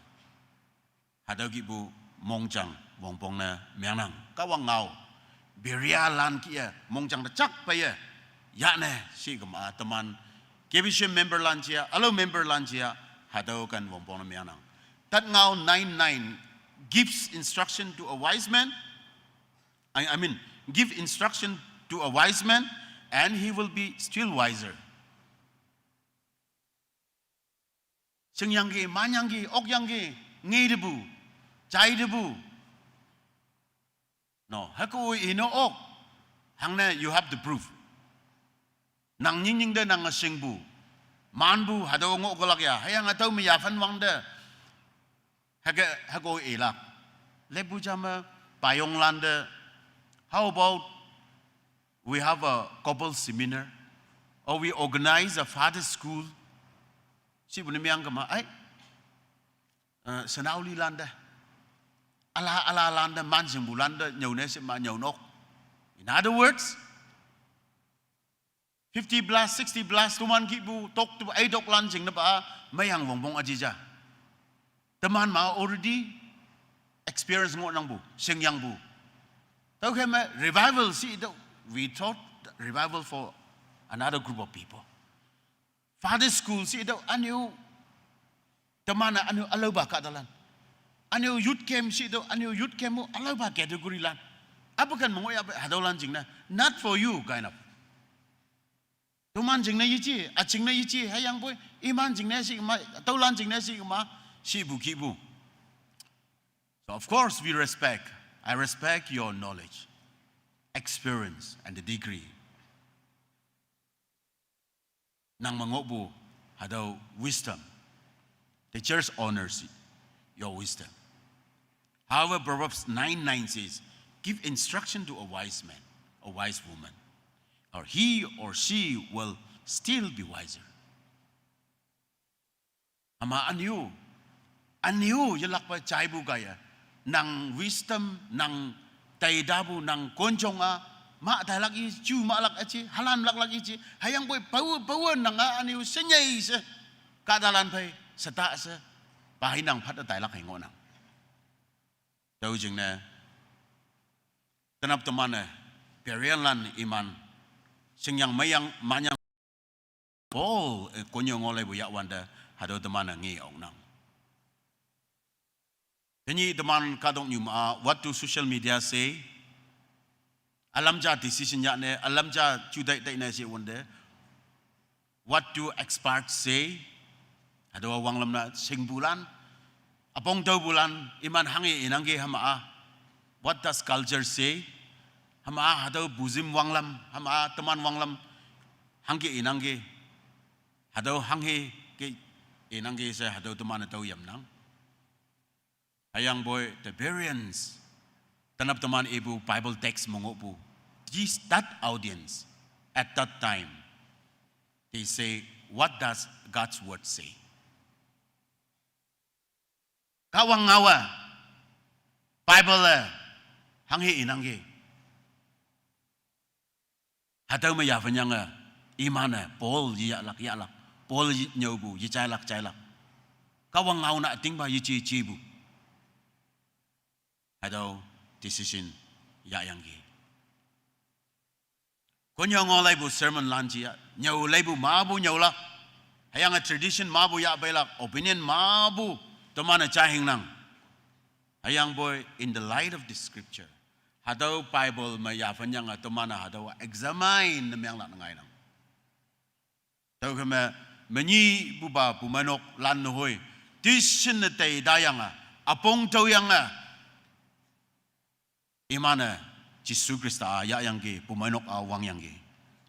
Hatüo kihpu mongjang wongpong ne mengnang. Kahwang ngao, Berea lan kih-e mongjang te chak peiye yahne shi kema teman K B C member lan jia, ülao member lan jia, hatüo kan wongpong ne mengnang. Tat ngao nine nine gives instruction to a wise man. I, I mean, give instruction to a wise man, and he will be still wiser. Shingyangki, manyangki, okyangki, ngetepu, jaitepu. No, hüko ino ok. Hangne you have to prove. Nang nyingnying te nang shingpu, manpu, hatüo ngohkelak ya, hüyange tüo me yaphan wangte. Hüke, hüko ilak. Lepu ja me, payong lan te. How about we have a couple seminar? Or we organize a father school? Shipu ne meang kema, ai. Eh, senaoli lan te. Üla, üla lan te, manshingpu lan te, nyüone shi ma nyüo nok. In other words, fifty plus, sixty plus, toman kihpu, tok tu, ai tok lan jing ne pa, meyang wongpong aji ja. Teman ma already experience ngohnangpu, shingyangpu. Tüokhei me revival shi tüo, we thought revival for another group of people. Father school shi tüo anyo, teman-e anyo ülaopa kahtalan. Anyo youth camp shi tüo anyo youth camp mo ülaopa category lan. Apu kan me ngoh ya hatüo lan jingne, not for you kind of. Toman jingne yeji, üjingne yeji, hüyangpoi, iman jingne shi ma, tüolan jingne shi ma, shipu kihpu. So of course we respect, I respect your knowledge, experience, and the degree. Nang me ngohpu, hatüo wisdom. The church honors your wisdom. However, Proverbs nine nine says, give instruction to a wise man, a wise woman, or he or she will still be wiser. Hüma anyo, anyo yelakpe jaipu kaiye, nang wisdom, nang taitapu, nang konjong-a, ma tailak yeji, mahlak yeji, halan laklak yeji, hüyangpoi pawe, pawe nang-a anyo shenyei she, kahtalan phei, sheta she, pa hinang phat tailak hei ngohnang. Tüo jingne, tenap teman-e, Berean lan iman, shingyang meyang manyang Paul, eh, konyo ngohlaipu yahwante, hatüo teman-e nge oknang. Tenyih teman kahtoknyu ma, what do social media say? Ülam ja decision yahne, ülam ja jutai taine she wante. What do experts say? Hatüowa wanglam ne shingpulan, üpong taopulan, iman hanghe inangki hüma-a. What does culture say? Hüma-a hatüo buzim wanglam, hüma-a teman wanglam, hangke inangki. Hatüo hanghe ke inangki she hatüo teman-e tüo yamnang. Hüyangpoi the Bereans, tenap teman ipu Bible text me ngohpu, this, that audience at that time, they say, what does God's word say? Kahwang ngaowe, Bible-e, hanghe inangki. Hatüo me yaphenyange, iman-e, Paul yeyahlak yahlak, Paul ye nyüopu, yejailak jailak. Kahwang ngao na ütingpa yeje jepu. Hatüo decision yahyangki. Konyo ngohlaipu sermon lan jiya, nyüo leipu mapu nyüolak. Hüyange tradition mapu yahpeilak, opinion mapu teman-e jahingnang. Hüyangpoi in the light of the scripture, hatüo Bible me yaphenyange teman-e hatüo examine ne menglak ne ngainang. Tüokhei me, menyihpupa pumeinok lan nehoi, decision ne tei tayange, üpong taoyange, iman-e Jesu Khrista-a yahyangki, pumeinok-a wangyangki.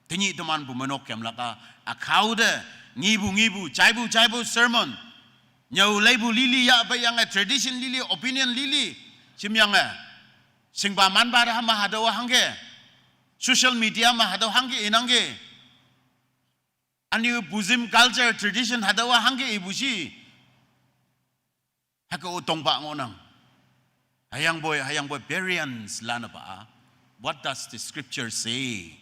Tenyih teman pumeinok kemlak-a, ükhao te, ngepu ngepu, jaipu jaipu sermon, nyüo leipu lili yahpeiyange, tradition lili, opinion lili, shimyange, shingpa manpa te hüma hatüowa hangke, social media me hatüo hangke inangki. Ünyu buzim culture tradition hatüowa hangke ipu shi. Hüke-o tongpa ngohnang. Hüyangpoi, hüyangpoi Bereans lanepa-a, what does the scripture say?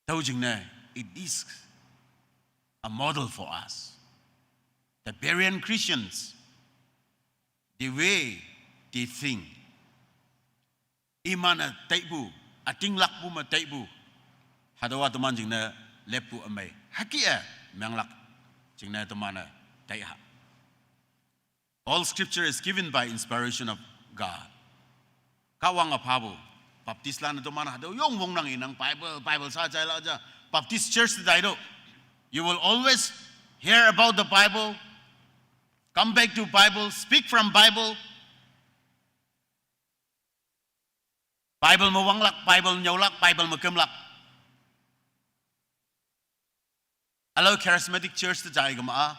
Tüo jingne, it is a model for us. The Berean Christians, the way they think. Iman-e taipu, ütinglakpu me taipu. Hatüowa teman jingne leppu ümei. Hüke-e, menglak jingne teman-e taiha. All scripture is given by inspiration of God. Kahwange phapu. Baptistlan-e teman hatüo yong wongnang inang Bible, Bible sha jaila ja. Baptist church te taitüoh. You will always hear about the Bible, come back to Bible, speak from Bible. Bible me wanglak, Bible nyüolak, Bible me kümlak. Ülao charismatic church te jai kema-a,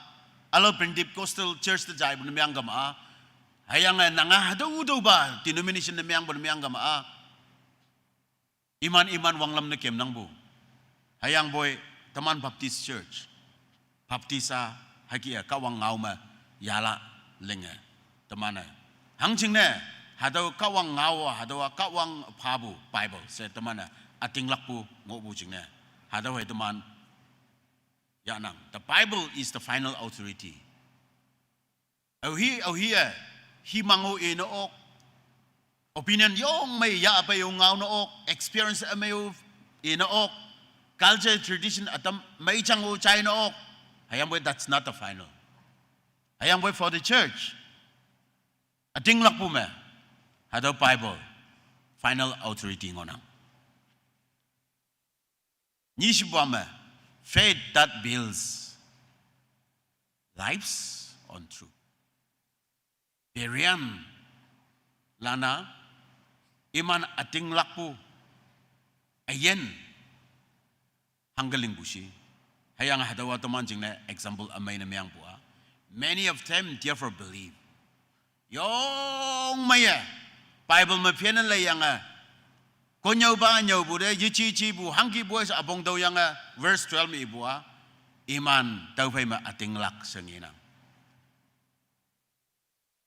ülao Pentecostal church te jaipu ne meang kema-a, hüyange nange hatüo tüopa denomination ne meangpu ne meang kema-a, iman iman wanglam ne kemnangpu. Hüyangpoi teman Baptist church, Baptist-a hüke-e Kahwang ngao me yala linge teman-e. Hangjingne, hatüo Kahwang ngao-a, hatüowa Kahwang phapu Bible she teman-e ütinglakpu ngohpu jingne, hatüo hei teman yahnang. The Bible is the final authority. Aohi, aohi-e, himang-o ine ok. Opinion yong mei yahpei-o ngao ne ok, experience ümei-o ine ok, culture, tradition ütam mei jang-o jai ne ok. Hüyangpoi that's not the final. Hüyangpoi for the church, ütinglakpu me, hatüo Bible final authority ngohnang. Nyishipa me, faith that builds lives on truth. Berean lan-a iman ütinglakpu üyin hangke lingpu shi. Hüyange hatüowa teman jingne example ümei ne meangpu-a, many of them therefore believe. Yong meiye Bible me phenne leiyange, konnyüopa nyüopu te yeji jipu hangki boys üpong tüoyange, verse twelve me ipu-a, iman tüophei me ütinglak she ngenang.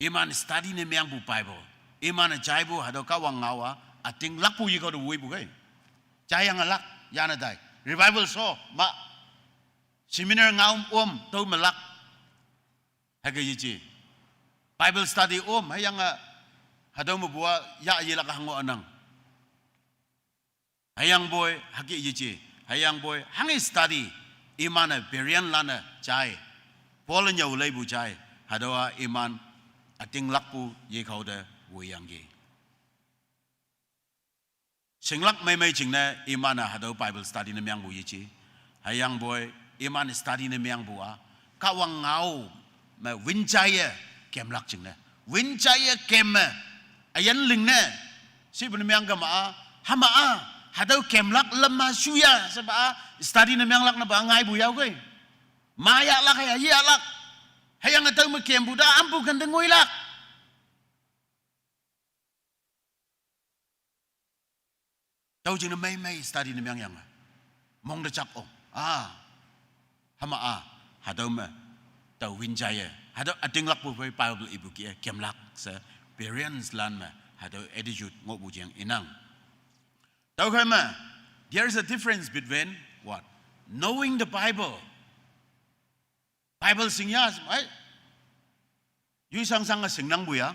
Iman study ne meangpu Bible, iman-e jaipu hatüo Kahwang ngao-a ütinglakpu yekao te woipu kei. Jaiyange lak yane tai, revival sho ma, seminar ngao om tüo me lak. Hüke yeji, Bible study om hüyange, hatüo mepu-a yah yelak hango ünang. Hüyangpoi hüke yeji, hüyangpoi hanghe study, iman-e Berean lan-e jai, Paul-e nyüo leipu jai, hatüowa iman ütinglakpu yekao te woiyangki. Shinglak meimei jingne iman-e hatüo Bible study ne meangpu yeji. Hüyangpoi iman study ne meangpu-a, Kahwang ngao me win jaiye kemlak jingne, win jaiye kem me üyin lingne shipu ne meang kema-a, hüma-a, hatüo kemlak lam-a shuya shepa-a, study ne meanglak nepa ngaipu yao kei. Ma yahlak hüya yahlak. Hüyange tüo me kempu ta ampu kente ngoilak. Tüo jingne meimei study ne meangyange, mong te jak ong. A, hüma-a, hatüo me, tao win jaiye hatüo ütinglakpu phei Bible ipu kih-e kemlak she, Bereans lan me hatüo attitude ngohpu jeng inang. Tüokhei me, there is a difference between what? Knowing the Bible. Bible shingya, ai, yoi shangshang-e shingnangpu ya.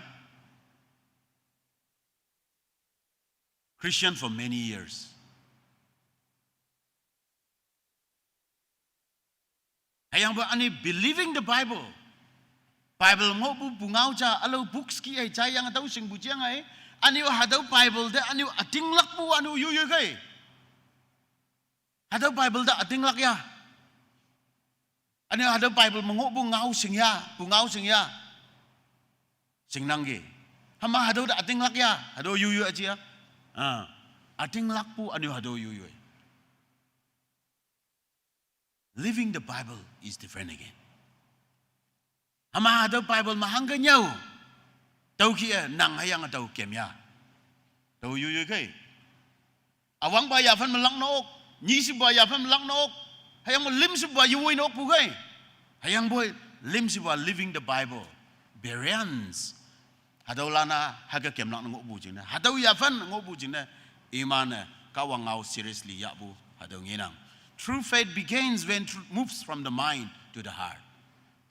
Christian for many years. Hüyangpoi üne believing the Bible. Bible ngohpu pungao ja ülao books kih-e jaiyange tüo shingpu jeang-e, üne-o hatüo Bible te üne-o ütinglakpu üne-o yoiyoi kei. Hatüo Bible te ütinglak ya. Üne hatüo Bible me ngohpu ngao shingya, pungao shingya, shingnangki. Hüma hatüo te ütinglak ya, hatüo yoiyoi üji ya. A, ütinglakpu üne hatüo yoiyoi. Living the Bible is different again. Hüma hatüo Bible me hangke nyüo, tüo kih-e nang hüyange tao kemya, tao yoiyoi kei. Üwangpa yaphan me lak ne ok, nyishipa yaphan me lak ne ok, hüyangpoi lümshipa yewoi ne okpu kei. Hüyangpoi lümshipa living the Bible, Bereans, hatüolan-a hüke kemlak ne ngohpu jingne, hatüo yaphan ngohpu jingne, iman-e Kahwang ngao seriously yahpu Hatüo ngenang. True faith begins when truth moves from the mind to the heart.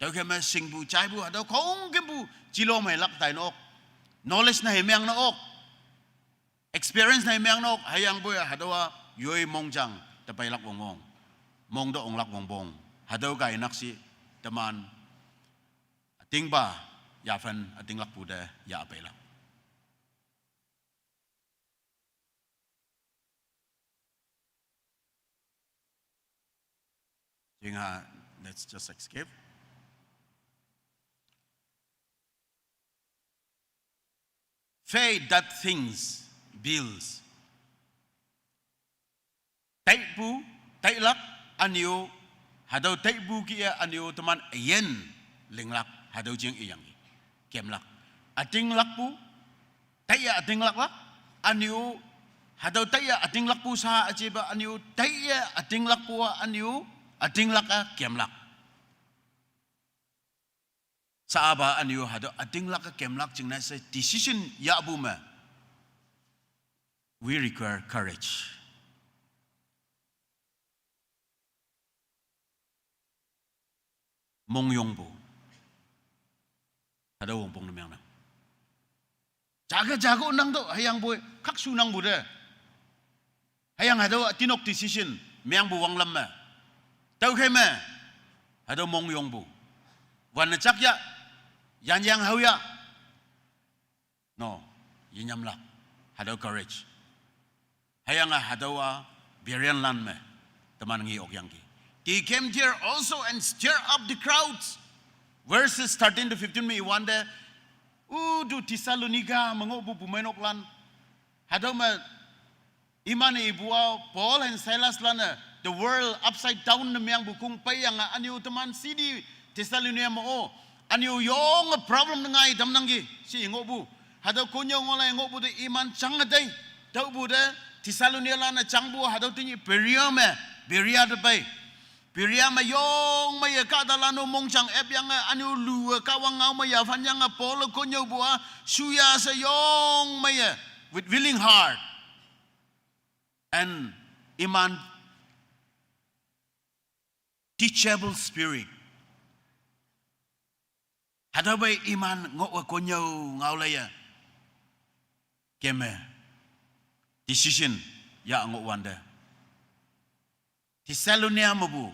Tüokhei me shingpu jaipu hatüo khongkümpu jilom heilak tainok. Knowledge ne heimeng ne ok. Experience ne heimeng ne ok. Hüyangpoi hatüowa yoi mongjang te peilak wongwong. Mong te onglak wongpong. Hatüo kai nakshih teman ütingpa yaphan ütinglakpu te yah peilak. Jingha, let's just escape. Faith that things builds. Taipu, tailak, ünyu, hatüo taipu kih-e ünyu teman üyin linglak, hatüo jing iyangki. Kemlak. Ütinglakpu, taiye ütinglaklak, ünyu, hatüo taiye ütinglakpu sa üjepa ünyu, taiye ütinglakpu-a ünyu, ütinglak-a kemlak. Sapa ünyu hatüo ütinglak-a kemlak jingne she decision yahpu me. We require courage. Mongyongpu. Hatüo wongpong ne meangnang. Jake jake nang to, hüyangpoi khakshu nangpu te. Hüyange hatüo tinok decision meangpu wanglam me. Tüokhei me. Hatüo mongyongpu. Wanne jak ya. Yanyang hao ya. No, yenyamlak. Hatüo courage. Hüyange hatüowa Berean lan me teman nge okyangki. They came there also and stir up the crowds. Verses thirteen to fifteen me iwante, u tu Thessalonica me ngohpu pumeinok lan. Hatüo me iman-e ipu-a Paul and Silas lan-e the world upside down ne meangpu kong peiyange ünyu teman city Thessalonica me-o. Ünyu yonge problem ne ngai tamnangki she ngohpu. Hatüo konnyüo ngohlai ngohpu te iman jange tei. Tüopu te Thessalonica lan-e jangpu hatüo tenyih Berea me, Berea te pei. Berea me yong meiye kahtalan-o mongjang epyange ünyu lu-e Kahwang ngao me yaphan yange Paul-e konnyüopu-a shuya she yong meiye with willing heart and iman teachable spirit. Hatüo pei iman ngoh-e konnyüo ngao leiye. Keme. Decision yah ngohwante. Thessalonica mepu.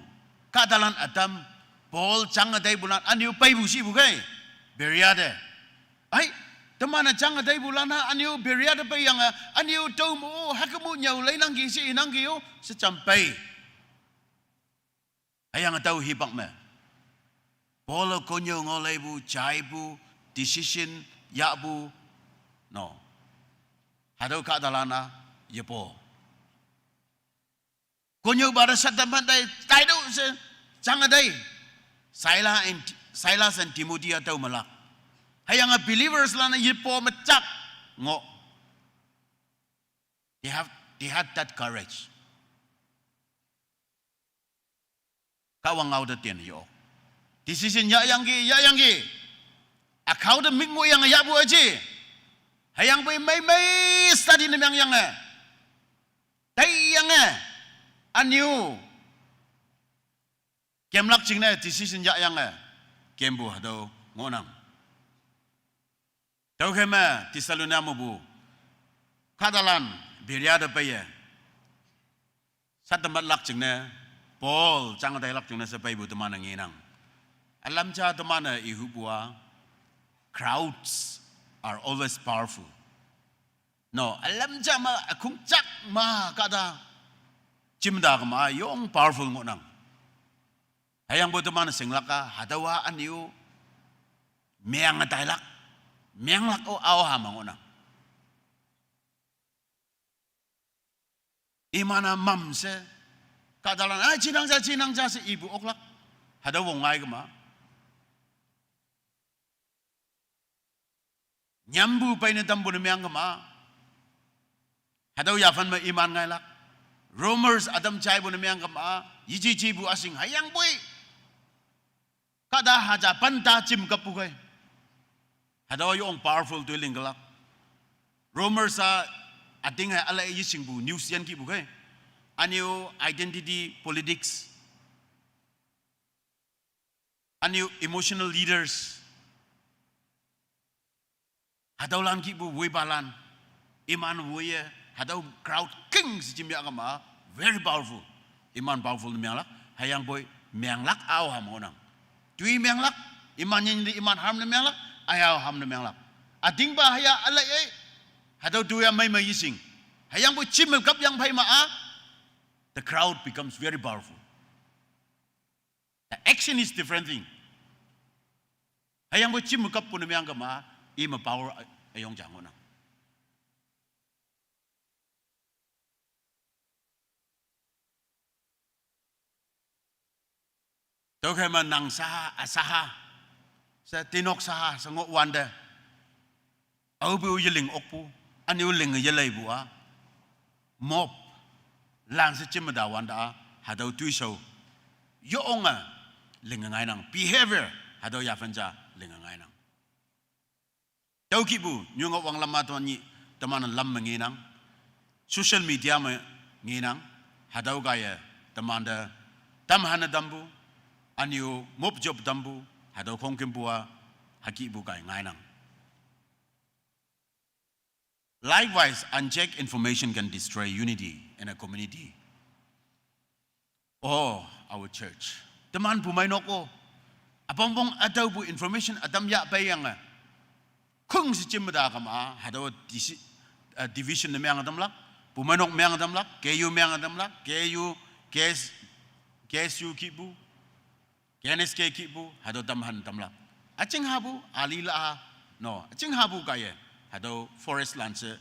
Kahtalan ütam. Paul jange teipulan ünyu peipu shipu khei. Berea te. Ai, teman-e jange teipulan-a ünyu Berea te peiyange, ünyu tüo me-o, hüke mu nyüo leinangki she inangki-o, she jam pei. Hüyange tüo hipak me. Paul-e konnyüo ngao leipu, jaipu, decision yahpu, no. Hatüo kahtalan-a yepo. Konnyüopa te shattam phan tai, taitüoh she, jange tei. Silas and, Silas and Timothy-a tüo melak. Hüyange believers lan-e yepo me jak ngoh. They have, they had that courage. Kahwang ngao te tian yo. Decision yahyangki, yahyangki. Ükhao te mik ngohyange yahpu üji. Hüyangpoi meimei study ne meangyange. Teiyange. Ünyu. Kemlak jingne decision yahyange. Kempu hatüo ngohnang. Tüokhei me Thessalonica mepu. Kahtalan Berea te peiye. Shattam phanlak jingne, Paul jange teilak jingne she peipu teman-e ngenang. Ülam ja teman-e ihupu-a, crowds are always powerful. No, ülam ja me ükhong jak me kahta jimta kema yong powerful ngohnang. Hüyangpoi teman-e shinglak-a, hatüowa ünyu meange tailak, meanglak-o aoha me ngohnang. Iman-a mamshe, kahtalan-a jinang ja, jinang ja she ipu oklak. Hatüo wong ngai kema. Nyampu peine tampu ne meang kema. Hatüo yaphan me iman ngailak. Rumors ütam jaipu ne meang kema. Yeji jipu üshing hüyangpoi. Kahta haja panta jim kappu khei. Hatüo yong powerful toi linglak. Rumors-a üting hei üla yeshingpu news yankihpu khei. Aniu identity politics. Aniu emotional leaders. Hatüolan kihpu woipalan. Iman woiye, hatüo crowd king si jimyah kama, very powerful. Iman powerful ne menglak, hüyangpoi menglak ao ham ngohnang. Tui menglak, iman nyinli iman ham ne menglak, ayao ham ne menglak. Ütingpa hüya alei ei, hatüo tuya mei mei yishing. Hüyangpoi jim me kap yang phei ma a, the crowd becomes very powerful. The action is different thing. Hüyangpoi jim me kap pu ne meng kama, i me power a-, ayong ja ngohnang. Tüokhei me nang saha, a saha, she tinok saha, she ngoh wante. Aope-o yeling okpu, ünyu ling yeleipu a. Mob, lan she jim me ta wante a, hatüo toishao. Yonge, linge ngainang, behavior, hatüo yaphen ja, linge ngainang. Tüokihpu, nyunga wanglam ma teman nyi, teman lam me ngenang. Social media me ngenang, hatüo kaiye, temante, tamhane tampu, ünyu mob job tampu, hatüo khongkümpu a, hükihpu kai ngainang. Likewise, unchecked information can destroy unity in a community. Oh, our church. Teman pumeinok o. Üpongpong ütaopu information ütam yah peiyange. Khong si jim me ta kama, hatüo disi-, eh, division ne meng tamlak. Pumeinok meng tamlak, K U meng tamlak, K U, K S, K S U kihpu. K N S K kihpu, hatüo tamhan tamlak. Üjing hapu, alila ha, no, üjing hapu kaiye, hatüo forest lan she,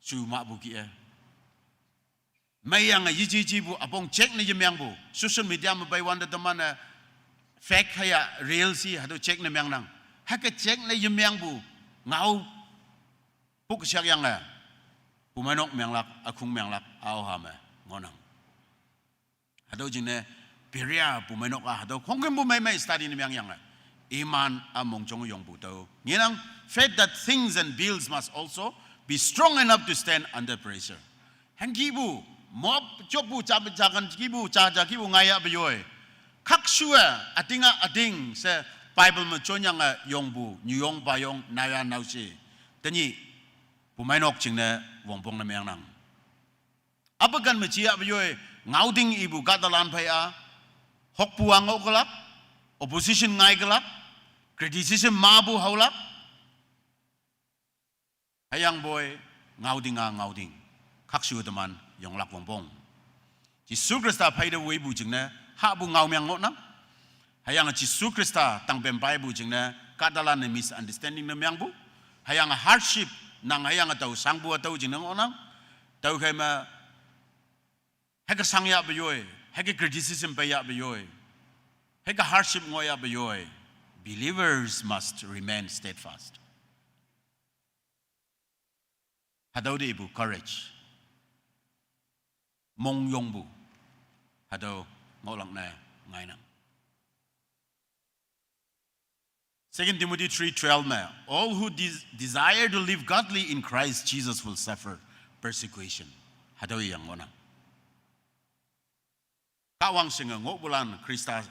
shu mahpu kih-e. Meiyange yeji jipu, üpong check ne yemengpu, social media me pei wante teman-e, fake haya real si, hatüo check ne mengnang. Hüke check ne yemengpu, ngao, puk shak yange, pumeinok menglak, ükhung menglak, ao ha me, ngohnang. Hatüo jingne, Berea pumeinok a, hatüo khongkümpu mei mei study ne mengyange. Iman a mongjong yongpu tüo. Ngenang, faith that thinks and builds must also be strong enough to stand under pressure. Hangkihpu, mob joppu ja, jakan kihpu, ja, ja kihpu ngaiya peyoi. Khakshu-e, üting a, üting she Bible me jonyange yongpu, nyuyong payong, naoya naoshe. Tenyih, pumeinok jingne, wongpong ne mengnang. Apekan me jiya peyoi, ngaoding ipu kahtalan phei a, hokpu a ngoh kelak, opposition ngai kelak, criticism mapu haolak, hüyangpoi, ngaoding a ngaoding, khakshu teman, yonglak wongpong. Jesu Khrista phei te woipu jingne, hahpu ngao meng ngohnang. Hüyange Jesu Khrista tangpem peipu jingne, kahtalan-e misunderstanding ne mengpu. Hüyange hardship, nang hüyange tao shangpu tüo jingne ngohnang. Tüokhei me, hüke shangya peyoi, hüke criticism peiya peyoi, hüke hardship ngohya peyoi. Believers must remain steadfast. Hatüo te ipu courage. Mongyongpu. Hatüo ngohlak ne ngainang. Second Timothy three twelve me, all who des-, desire to live godly in Christ Jesus will suffer persecution. Hatüo iyang ngohnang. Kahwang shinge ngohpulan Khrista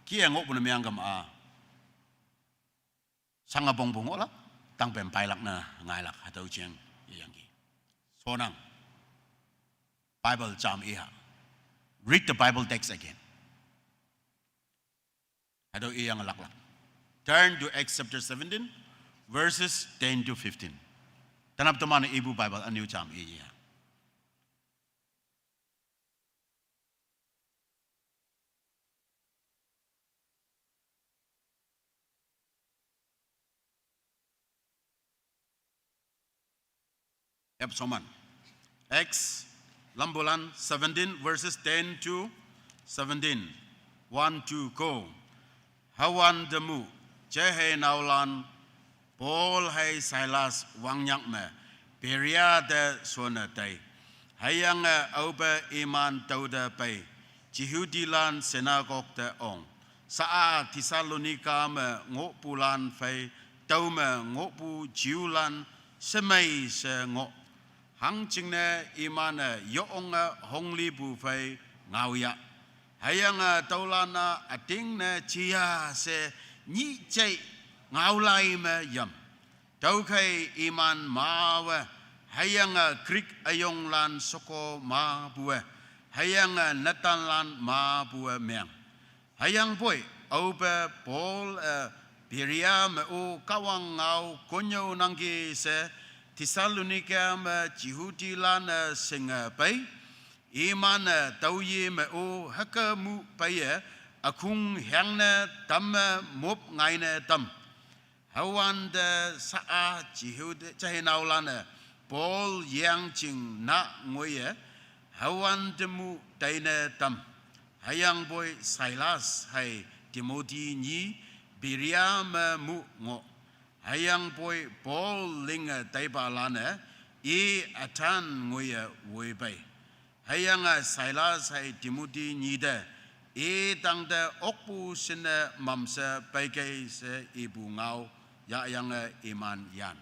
kih-e ngohpu ne meng kama. Shange pongpu ngohlak, tangpem peilak ne ngailak, hatüo jeng iyangki. Sonang. Bible jam iha. Read the Bible text again. Hatüo iyang laklak. Turn to Acts chapter seventeen, verses ten to fifteen. Tenap teman ipu Bible ünyu jam iye. Yap, soman. Acts, lampulan seventeen, verses ten to seventeen. One, two, go. Hüwante mu, jehei naolan, Paul hei Silas wangnyak me, Berea te shonne tei. Hüyange aope iman tüote pei, Jehudilan synagogue te ong. Sha-a Thessalonika me ngohpulan phei, tüome ngohpu Jewlan shemei she ngoh. Hangjingne iman-e yonge honglipu phei ngaoya. Hüyange tüolan-a ütingne jiya she nyih jei ngaolai me yam. Tüokhei iman mawe, hüyange Greek üyonglan sheko mapuwe, hüyange netanlan mapuwe meng. Hüyangpoi, aope Paul-e Berea me-o Kahwang ngao konnyüo nangki she Thessalonika me Jehudilan-e shinge pei, iman-e tüoye me-o hüke mu peiye ükhong hangne tamme mop ngaine tam. Hüwante sha-a Jehuda jeiheiheinaolan-e Paul yangjing na ngoiye, hüwante mu teine tam. Hüyangpoi Silas hei Timothy nyi Berea me mu ngoh. Hüyangpoi Paul linge taipalan-e i ütan ngoiye woipei. Hüyange Silas hei Timothy nyi te i tangte okpu shinne mamshe peikei she ipu ngao yahyange iman yan.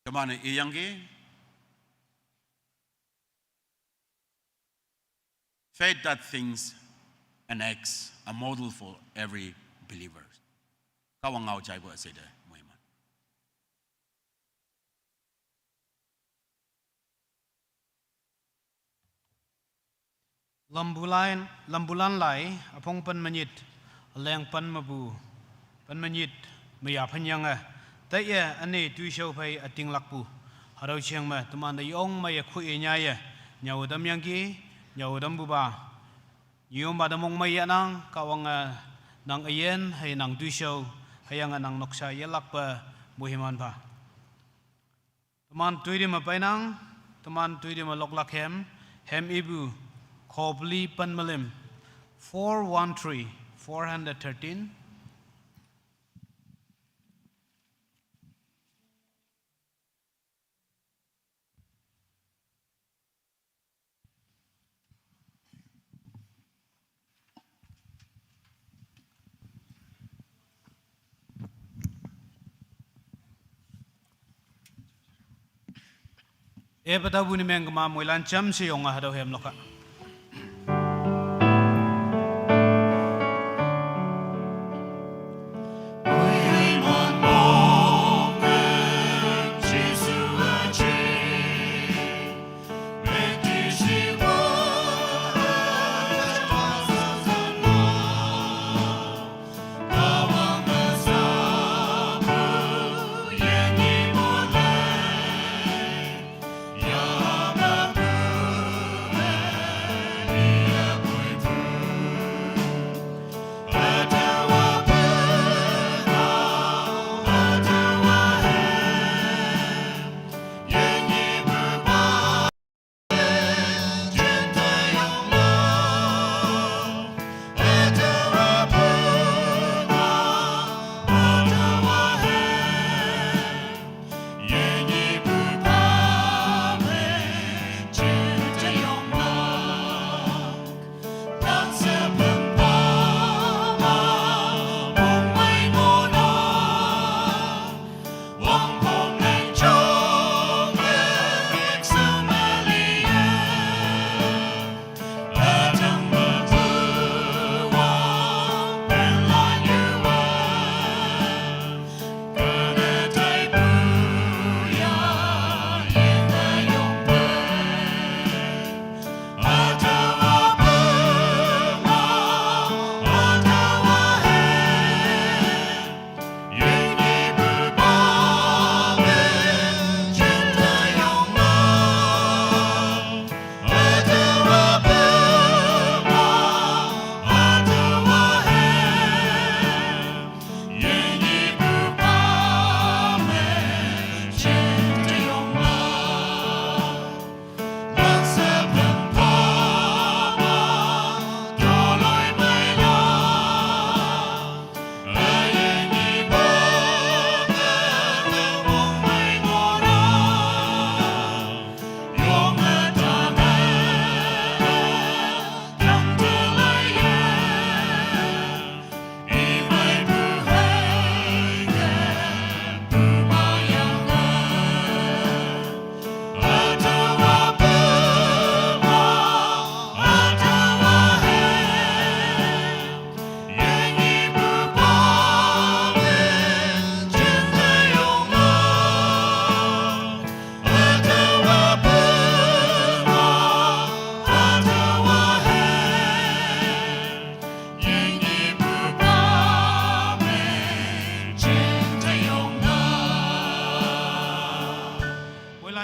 Teman-e iyangki, faith that thinks and acts, a model for every believer. Kahwang ngao jaipu üshei te moiman. Lambulan, lambulan lai, üpong pen menyit, üleng pen mepu, pen menyit, meya phenyange, taiye üne toishao phei ütinglakpu. Hatüo jeng me teman te yong meiye khoiye nyaiye, nyüo tamyangki, nyüo tampupa. Nyüopa te mongmei yahnang, Kahwange nang üyin hei nang toishao, hüyange nang noksa yelakpe moiman pha. Teman toitime peinang, teman toitime loklak hem, hem ipu, khopeli pen melim, four one three, four hundred thirteen. E, petapu ne meng kema moilan jamshe yonge hatüo hem loka.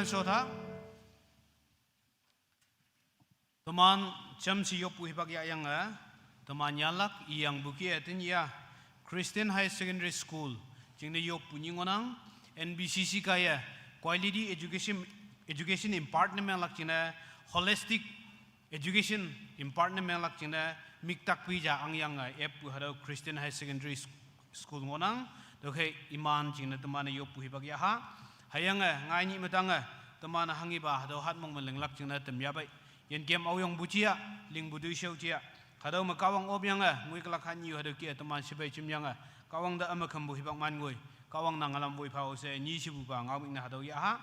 Sotha. Teman cham si yoppu hipak ya yang eh. Teman yalak iyang buki eh tin ya. Christian High Secondary School. Jing ne yoppu nyingonang N B C C kaya. Quality education, education impartment lak jing ne holistic education impartment lak jing ne miktak pi ja ang yang eh. Ep pu hadau Christian High Secondary School ngonang, dokhei iman jing ne teman yoppu hipak ya ha. Hayang eh, ngai ni metang eh, teman hangi ba hadau hat mong meleng lak jing ne tem ya bai. Yen kem au yong bu jia, ling bu dui shau jia. Hadau me kawang op yang eh, ngui kelak han yu hadau kia teman sibai jim yang eh. Kawang da ama kam bu hipak man ngui. Kawang nang alam bui pa ose, ni si bu ba ngau mik na hadau ya ha.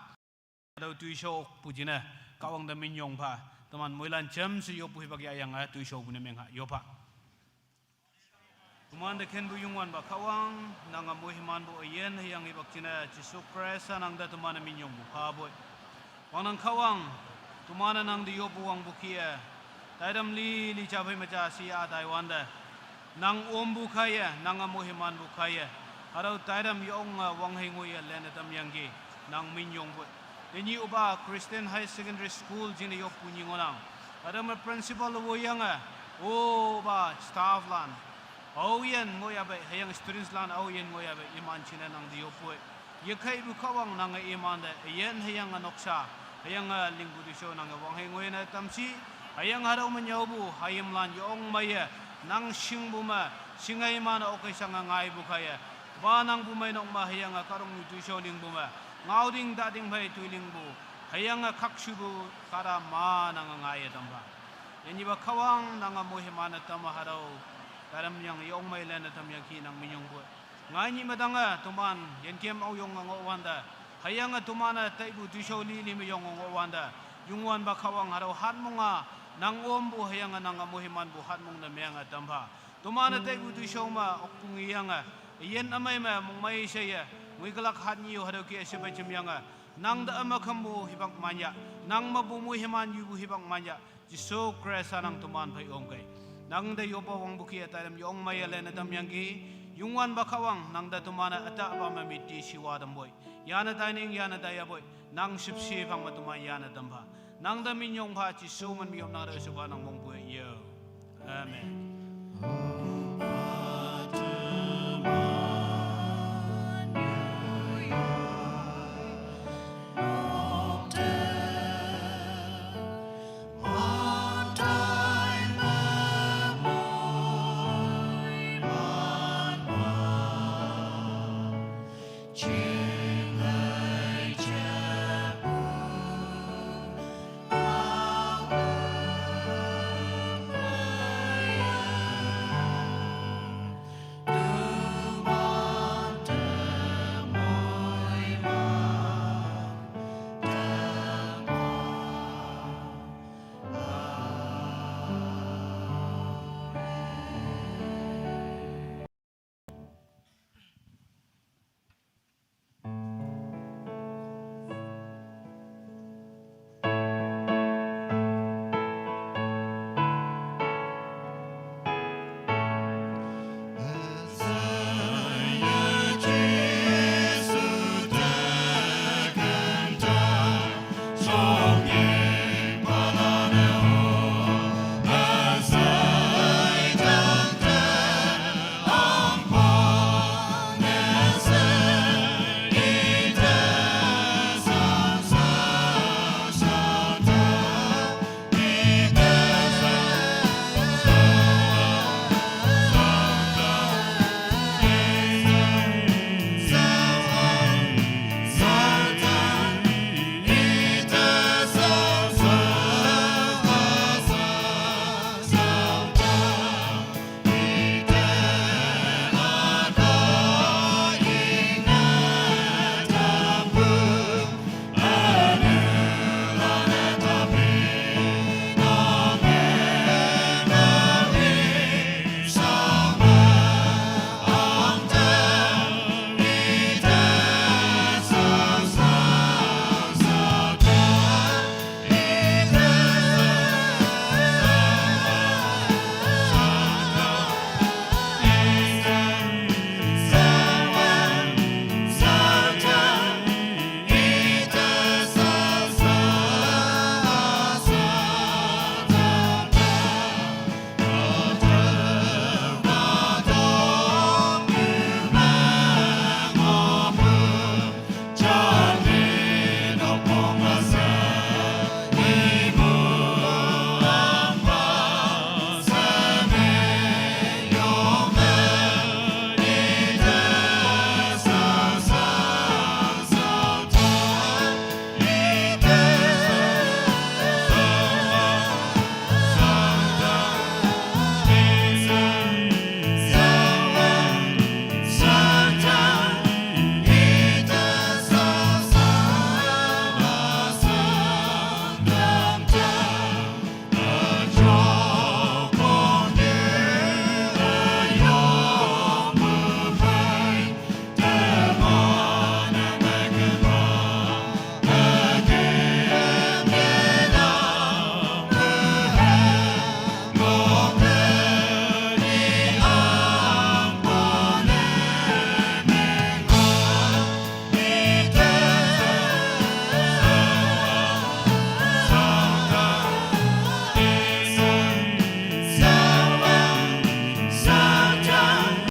Hadau tui shau pu jing ne. Kawang da min yong pa. Teman muilan jam si yoppu hipak ya yang eh, tui shau bu ne meng ha, yopa. Teman da ken bu yungwan ba kawang, nang amu himan bu ayen hayang ibak jing ne, Jisu Christ nang da teman min yong bu pa boi. Wang nang kawang, teman nang di yoppu wang bu kia. Taidam li, li ja pai ma ja si a dai wan da. Nang om bu kaya, nang amu himan bu kaya. Hadau taidam yong wang hei ngui ya len tam yang ki, nang min yong boi. Denyi uba Christian High Secondary School jing ne yoppu nyingonang. Hadau me principal wo yang eh, uba staff lan. Au yen ngo ya bai, hayang students lan au yen ngo ya bai, iman jing ne nang di yoppu eh. Ye kai bu kawang nang eh iman da, yen hayang eh noksa, hayang eh ling bu dui shau nang eh wang hei ngui na tam si, hayang hadau me nyau bu, hayim lan yong mai eh, nang sing bu ma, sing ai man eh okai sang eh ngai bu kaya. Ba nang bu mai nok ma hayang eh karong dui shau ling bu ma, ngau ding da ding bai tui ling bu, hayang eh kak shu bu kada ma nang eh ngai eh tam ba. Yen iba kawang nang amu himan eh tam hadau. Karam yang yong mai len eh tam yang ki nang min yong bu. Ngai ni madang eh, teman, yen kem au yong ngo wan da. Hayang eh teman eh, tai bu dui shau li li me yong ngo wan da. Yungwan ba kawang hadau hat mong ah, nang om bu hayang eh nang amu himan bu hat mong da meng eh tam ba. Teman eh tai bu dui shau ma, ok pung yang eh. Yen amai ma, mong mai sa ya. Ngui kelak hat ni yu hadau kia sibai jim yang eh. Nang da ama kam bu hipak man ya. Nang ma bu mu himan yu bu hipak man ya. Jisu Christ nang teman pai om kai. Nang da yopa wang bu kia taidam yong mai ya len tam yang ki. Yungwan ba kawang, nang da teman eh ata ba ma miti siwa dam boi. Ya na taining, ya na daya boi. Nang sip si pang ma teman ya na tam ba. Nang da min yong ba Jisu man mi yom nang da suba nang mong boi yo. Amen.